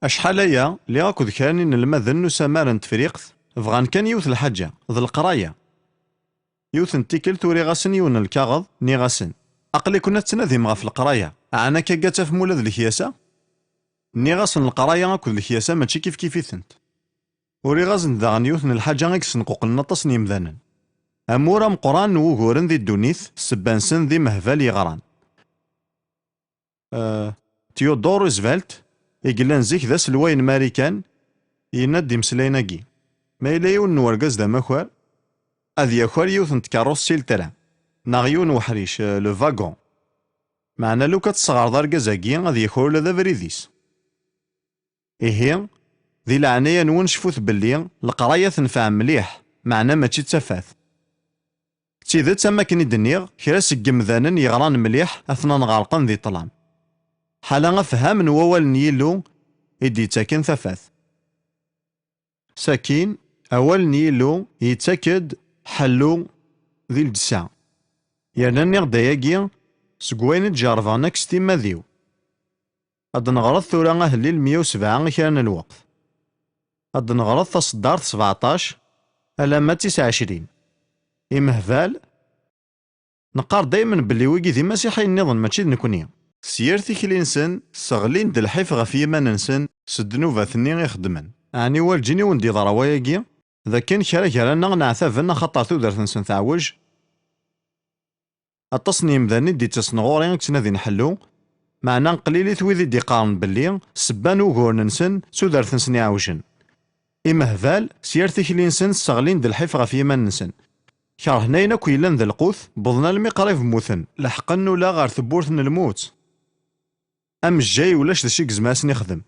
Acḥal aya, lliɣ akked kra n yinelmaden n usamar n Tefriqt, bɣan kan yiwet lḥaǧa, d leqraya. Yiwet n tikkelt uriɣ-asen yiwen n lkaɣeḍ, nniɣ-asen: "Aql-iken ad tettnadim ɣef leqraya, ɛni akka ad tafem ula d lekyasa?" Nniɣ-asen: "Leqraya akked lekyasa mačči kifkif-itent." Uriɣ-asen-d daɣen yiwet n lḥaǧa i yessenquqlen aṭas n yimdanen. Amur ameqqran n wuguren di ddunit, ssebba-nsen d imehbal yeɣran. Eh, Theodore Roosevelt, i yellan zik d aselway n Marikan, yenna-d imeslayen-agi: "Ma yella yiwen n urgaz d amakar, ad yaker yiwet n tkeṛṛust si letran, neɣ yiwen weḥric, eh, le wagon. Meɛna lukan tesɣerḍ argaz-agi, ad yaker ula d abrid-is." Ihi, di leɛnaya-nwen cfut belli leqraya tenfeɛ mliḥ, meɛna mačči d tafat. D tidet, am wakken i d-nniɣ, kra seg yemdanen yeɣran mliḥ atnan ɣerqen di ṭṭlam. Ḥala afham n wawal n Yillu i d-yettaken tafat. Sakin, awal n Yillu yettak-d ḥellu di llebsa. Yerna nniɣ-d ayagi seg wayen i d-jerrbeɣ nekk s timmad-iw. Ad d-neɣreḍ tura ahellil meyya u sebɛa i kra n lweqt. Ad d-neɣreḍ taṣeddart sebɛeṭṭac alamma d tis ɛecrin. Imehbal, neqqar daymen belli wigi d imasiḥiyen nniḍen, mačči d nekni. S yir tikli-nsen, sseɣlin-d lḥif ɣef yiman-nsen s ddnubat-nni i xeddmen. Ɛni werǧin i wen-d-yeḍra wayagi? D akken kra gar-aneɣ neɛtaben axaṭer tudert-nsen teɛwej? Aṭas n yemdanen i d-yettasen ɣur-i i yettnadin ḥellu, meɛna qlilit wid i d-iqqaren belli ssebba n wuguren-nsen d tudert-nsen iɛewjen. Imehbal, s yir tikli-nsen, sseɣlin-d lḥif ɣef yiman-nsen. Kerhen ayen akk yellan d lqut, wwḍen almi qrib mmuten, leḥqen ula ɣer tewwurt n lmut. Amejjay ulac d acu i yezmer ad sen-ixdem.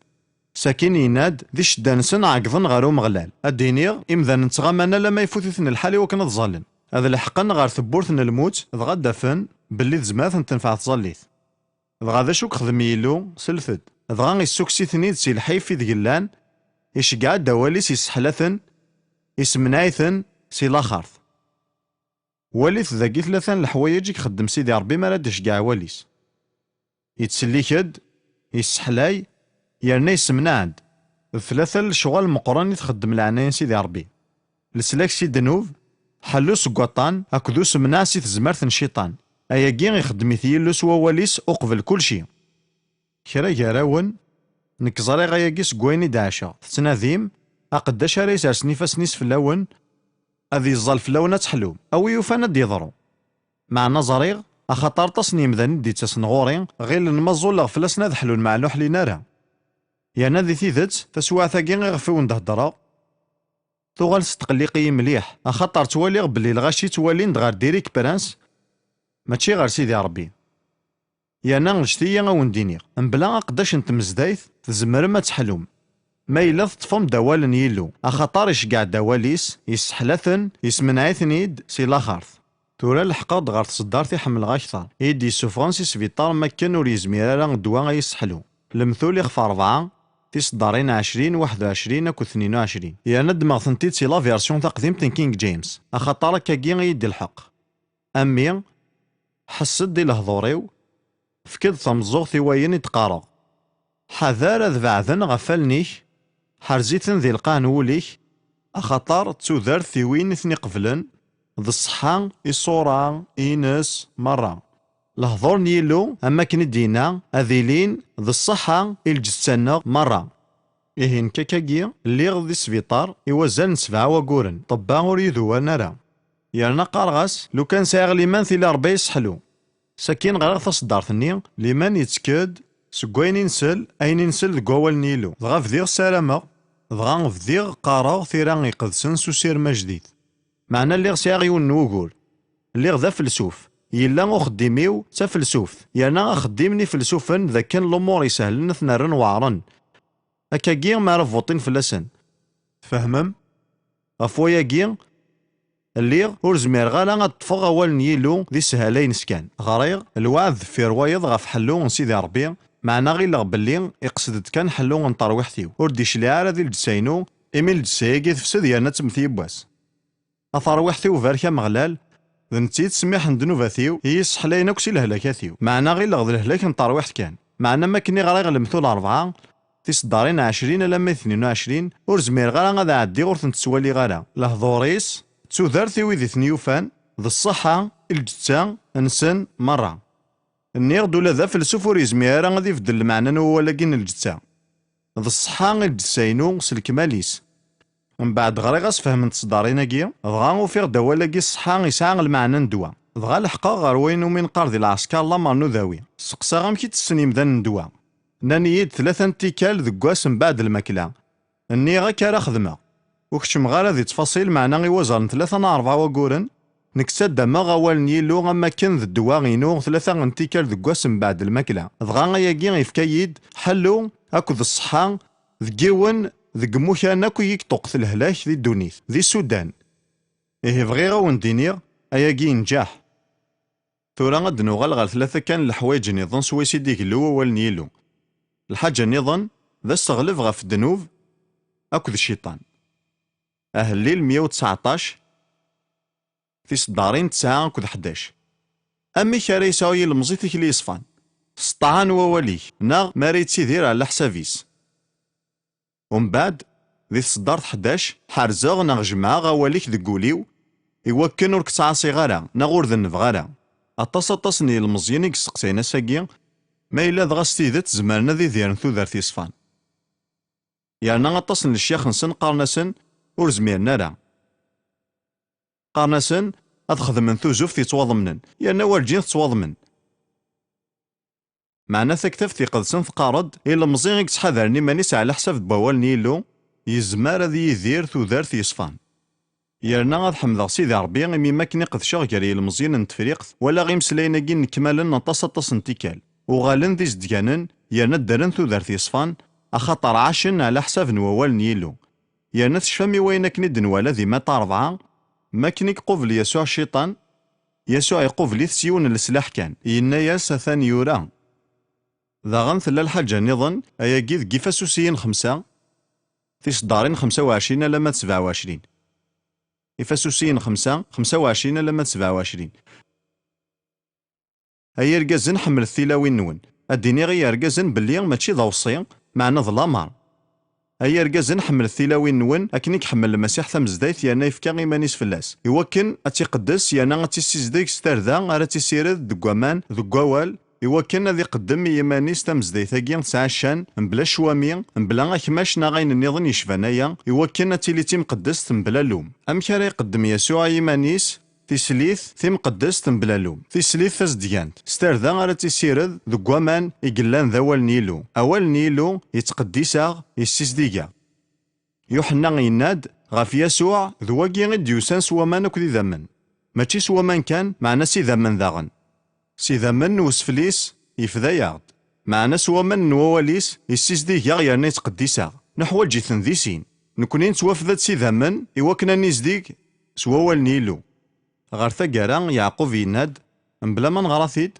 Sakin yenna-d: "Di ccedda-nsen ɛeggḍen ɣer Umeɣlal." Ad d-iniɣ, imdanen ttɣaman alamma ifut-iten lḥal i wakken ad ẓallen. Ad leḥqen ɣer tewwurt n lmut, dɣa ad d-afen belli tezmer ad ten-tenfeɛ tẓallit. Dɣa d acu i yexdem Yillu? Slet-d. Dɣa issukkes-iten-id si lḥif ideg llan, iceggeɛ-d awal-is, isseḥla-ten, issemneɛ-iten si laxert. Walit dagi tlata n leḥwayeǧ i ixeddem Sidi Ṛebbi mi ara d-iceggeɛ awal-is. Yettsellik-d, yesseḥlay, yerna yessemneɛ-d. D tlata n lecɣal meqqren i txeddem leɛnaya n Sidi Ṛebbi: leslak si ddnub, ḥellu seg waṭṭan, akked usemneɛ si tezmert n cciṭan. Ayagi ixeddem-it Yillu s wawal-is uqbel kulci. Kra gar-awen, nekk ẓriɣ ayagi seg wayen i d-ɛaceɣ. Tettnadim aqeddac ara isersen ifassen-is fell-awen, ad yeẓẓal fell-awen ad teḥlum. A wi yufan ad d-yeḍru. Meɛna ẓriɣ, axaṭer aṭas n yemdanen i d-yettasen ɣur-i, ɣilen ma ẓẓulleɣ fell-asen ad ḥlun, meɛna ur ḥlin ara. Yerna di tidet, taswiɛt-agi iɣef i wen-d-heddreɣ, tuɣal testqelliq-iyi mliḥ, axaṭer ttwaliɣ belli lɣaci ttwalin-d ɣer Derek Prince, mačči ɣer Sidi Ṛebbi. Yerna anect-iyi a wen-d-iniɣ, mebla aqeddac n tmezdayt, tzemrem ad teḥlum. Ma yella teṭṭfem-d awal n Yillu, axaṭer iceggeɛ-d awal-is, yesseḥla-ten, yesmenɛ-iten-id si laxert. Tura leḥqeɣ-d ɣer tṣeddart i ḥemmleɣ akteṛ, i yi-d-yessufɣen si sbiṭar mi akken ur yezmir ara ddwa a yi-sseḥlu. Lemtul ixef ṛebɛa, tiṣeddarin ɛecrin, waḥed u ɛecrin akked tnin u ɛecrin. Yerna ddmeɣ-tent-id si la version taqdimt n King James, axaṭer akkagi i yi-d-ilḥeq. A mmi, ḥess-d i lehdur-iw, efk-d tameẓẓuɣt i wayen i d-qqareɣ. Ḥader ad beɛden ɣef wallen-ik, ḥerz-iten di lqaɛ n wul-ik, axaṭer d tudert i win i ten-iqeblen, d ṣṣeḥḥa i ṣṣura-ines merra. Lehdur n Yillu, am wakken i d-yenna, ad ilin d ṣṣeḥḥa i lǧetta-nneɣ merra. Ihi nekk akkagi, lliɣ di sbiṭar i wazal n sebɛa waguren, ṭṭebba ur yi-d-uwaren ara. Yerna qqareɣ-as, lukan sɛiɣ liman tili Ṛebbi a yi-sseḥlu. Sakin ɣriɣ taṣeddart-nni, liman yettekk-d seg wayen i nsel, ayen i nsel deg wawal n Yillu. Dɣa bdiɣ ssarameɣ, dɣa bdiɣ qqareɣ tira iqedsen s usirem ajdid. Meɛna lliɣ sɛiɣ yiwen n wugur. Lliɣ d afelsuf. Yella uxeddim-iw d tafelsuft, yerna axeddim n ifelsufen d akken lumuṛ isehlen ad ten-rren weɛṛen. Akkagi mi ara vuṭin fell-asen. Tfehmem? Ɣef wayagi, lliɣ ur zmireɣ ara ad ṭṭfeɣ awal n Yillu di sshala-ines kan. Ɣriɣ, lweɛd deffir wayeḍ ɣef ḥellu n Sidi Ṛebbi, meɛna ɣileɣ belli iqsed-d kan ḥellu n terwiḥt-iw, ur d-icliɛ ara di lǧetta-inu, imi lǧetta-agi tefsed yerna temmet yiwwas. A tarwiḥt-iw, barek Ameɣlal, d netta i yettsemmiḥen ddnubat-iw, i yi-sseḥlayen akk si lehlakat-iw. Meɛna ɣileɣ d lehlak n terwiḥt kan. Meɛna mi akken i ɣriɣ Lemtul ṛebɛa, tiseddarin ɛecrin alamma i tnin u ɛecrin, ur zmireɣ ara ad ɛeddiɣ ur tent-ttwaliɣ ara. Lehdur-is, d tudert i wid i ten-yufan, d ṣṣeḥḥa i lǧetta-nsen merra. Nniɣ-d ula d afelsuf ur yezmir ara ad ibeddel lmeɛna n wawal-agi n lǧetta. D ṣṣeḥḥa i lǧetta-inu s lekmal-is. Mbeɛd ɣriɣ asefhem n tseddarin-agi, dɣa ufiɣ-d awal-agi ṣṣeḥḥa yesɛa lmeɛna n ddwa. Dɣa leḥqeɣ ɣer wayen umi neqqar di lɛesker lamer n udawi. Steqsaɣ amek i ttessen yimdanen ddwa. Nnan-iyi-d tlata n tikkal deg wass mbeɛd lmakla. Nniɣ akka ara xedmeɣ. Ur keččmeɣ ara di ttfaṣil, meɛna i wazal n tlata neɣ rebɛa wagguren, nekk ttaddameɣ awal n Yillu am wakken d ddwa-inu tlata n tikkal deg wass mbeɛd lmakla. Dɣa ayagi yefka-yi-d ḥellu akked ṣṣeḥḥa deg yiwen deg imukan akk i yi-iṭuqqet lehlak di ddunit, di Sudan. Ihi bɣiɣ a wen-d-iniɣ, ayagi yenǧeḥ. Tura ad d-nuɣal ɣer tlata kan n leḥwayeǧ nniḍen swayes i d-igellu wawal n Yillu. Lḥaǧa nniḍen, d aseɣleb ɣef ddnub akked cciṭan. Ahellil meyya u tseɛṭac, tiseddarin tesɛa akked ḥdac. Amek ara yesɛu yilemẓi tikli yeṣfan? S ṭṭaɛa n wawal-ik, neɣ mi ara yettidir ɛla ḥsab-is. Umbeɛd, di tseddart ḥdac, ḥerzeɣ neɣ jemɛeɣ awal-ik deg wul-iw, iwakken ur k-ttɛaṣiɣ ara, neɣ ur dennbeɣ ara. Aṭas aṭas n yilmeẓyen i yesteqsayen ass-agi, ma yella dɣa s tidet zemren ad idiren tudert yeṣfan. Yerna aṭas n lecyax-nsen qqaren-asen ur zmiren ara. Qqaren-asen ad xedmen tuzuft yettwaḍemnen, yerna werǧin tettwaḍmen. Meɛna Taktabt Iqedsen teqqar-d, ilemẓi i yettḥadaren iman-is ɛla ḥsab n wawal n Yillu, yezmer ad yidir tudert yeṣfan. Yerna ad ḥemdeɣ Sidi Ṛebbi imi mi akken i qedceɣ gar yilmeẓyen n Tefriqt, walaɣ imeslayen-agi nnekmalen aṭas aṭas n tikkal. Uɣalen d izedganen, yerna ddren tudert yeṣfan, axaṭer ɛacen ɛla ḥsab n wawal n Yillu. Yerna tecfam i wayen akken i d-nwala di Matta rebɛa, mi akken i iqubel Yasuɛ Cciṭan, Yasuɛ iqubel-it s yiwen n leslaḥ kan, yenna-yas atan yura. Daɣen tella lḥaǧa nniḍen, ayagi deg Ifasusiyen xemsa, tiseddarin xemsa u ɛecrin alamma d sebɛa u ɛecrin. Ifasusiyen xemsa, xemsa u ɛecrin alamma d sebɛa u ɛecrin. Ay irgazen, ḥemmlet tilawin-nwen. Ad d-iniɣ i yergazen belli mačči d aweṣṣi, meɛna d lameṛ. Ay irgazen, ḥemmlet tilawin-nwen akken i iḥemmel Lmasiḥ tamezdayt yerna yefka iman-is fell-as, iwakken ad tt-iqeddes yerna ad tt-issizdeg s tarda ara tt-issired deg waman, deg wawal, iwakken ad iqeddem i yiman-is tamezdayt-agi tesɛa ccan, mebla ccwami, mebla akmac neɣ ayen nniḍen yecban aya, iwakken ad tili d timqeddest mebla llum. Amek ara iqeddem Yasuɛ i yiman-is? Tislit timqeddest mebla llum, tislit tazedgant, s tarda ara tt-issired deg waman i yellan d awal n Yillu. Awal n Yillu yettqeddis-aɣ, yessizdig-aɣ. Yuḥenna yenna-d ɣef Yasuɛ, d wagi i d-yusan s waman akked idammen. Mačči s waman kan, meɛna s idammen daɣen. S idammen n wesfel-is, yefda-yaɣ-d. Meɛna s waman n wawal-is, yessizdig-aɣ yerna yettqeddis-aɣ. Neḥwaǧ-iten di sin. Nekni nettwafda-d s idammen, iwakken ad nizdig s wawal n Yillu. Ɣer taggara, Yeɛqub yenna-d, mebla ma neɣra-t-id,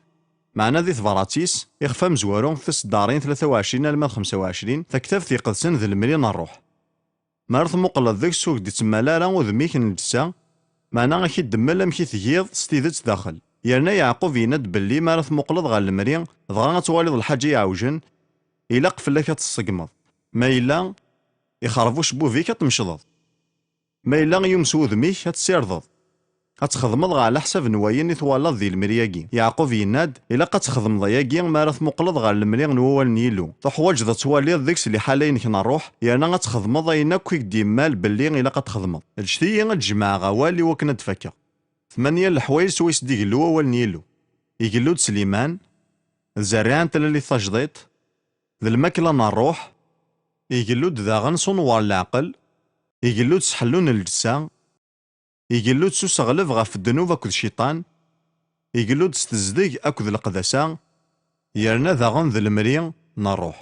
meɛna di tebrat-is, ixef amezwaru, tiseddarin tlata u ɛecrin alma d xemsa u ɛecrin, Taktabt Iqedsen d lemri n ṛṛuḥ. Mi ara tmuqleḍ deg-s ur k-d-ittemmal ara udem-ik n lǧetta, meɛna ad k-id-temmel amek i tgiḍ s tidet daxel. Yerna Yeɛqub yenna-d belli mi ara tmuqleḍ ɣer lemri, dɣa ad twaliḍ lḥaǧa iɛewjen, ilaq fell-ak ad tt-tṣeggmeḍ. Ma yella ixerreb ucebbub-ik, ad t-tmecḍeḍ. Ma yella yumes wudem-ik, ad t-ssirdeḍ. Ad txedmeḍ ɣer leḥsab n wayen i twalaḍ di lemri-agi. Yeɛqub yenna-d, ilaq ad txedmeḍ ayagi mi ara tmuqleḍ ɣer lemri n wawal n Yillu. Tuḥwaǧeḍ ad twaliḍ deg-s liḥala-inek n ṛṛuḥ, yerna ad txedmeḍ ayen akk i k-d-yemmal belli ilaq ad txedmeḍ. Ǧǧet-iyi ad jemɛeɣ awal iwakken ad d-fakkeɣ. Tmanya n leḥwayeǧ swayes d-igellu wawal n Yillu. Igellu-d s liman, d zerriɛa n tlalit tajdiṭ, d lmakla n ṛṛuḥ, igellu-d daɣen s unwar n leɛqel, igellu-d s ḥellu n lǧessa, Igellu-d s useɣleb ɣef ddnub akked cciṭan, igellu-d s tezdeg akked leqdasa, yerna daɣen d lemri n ṛṛuḥ.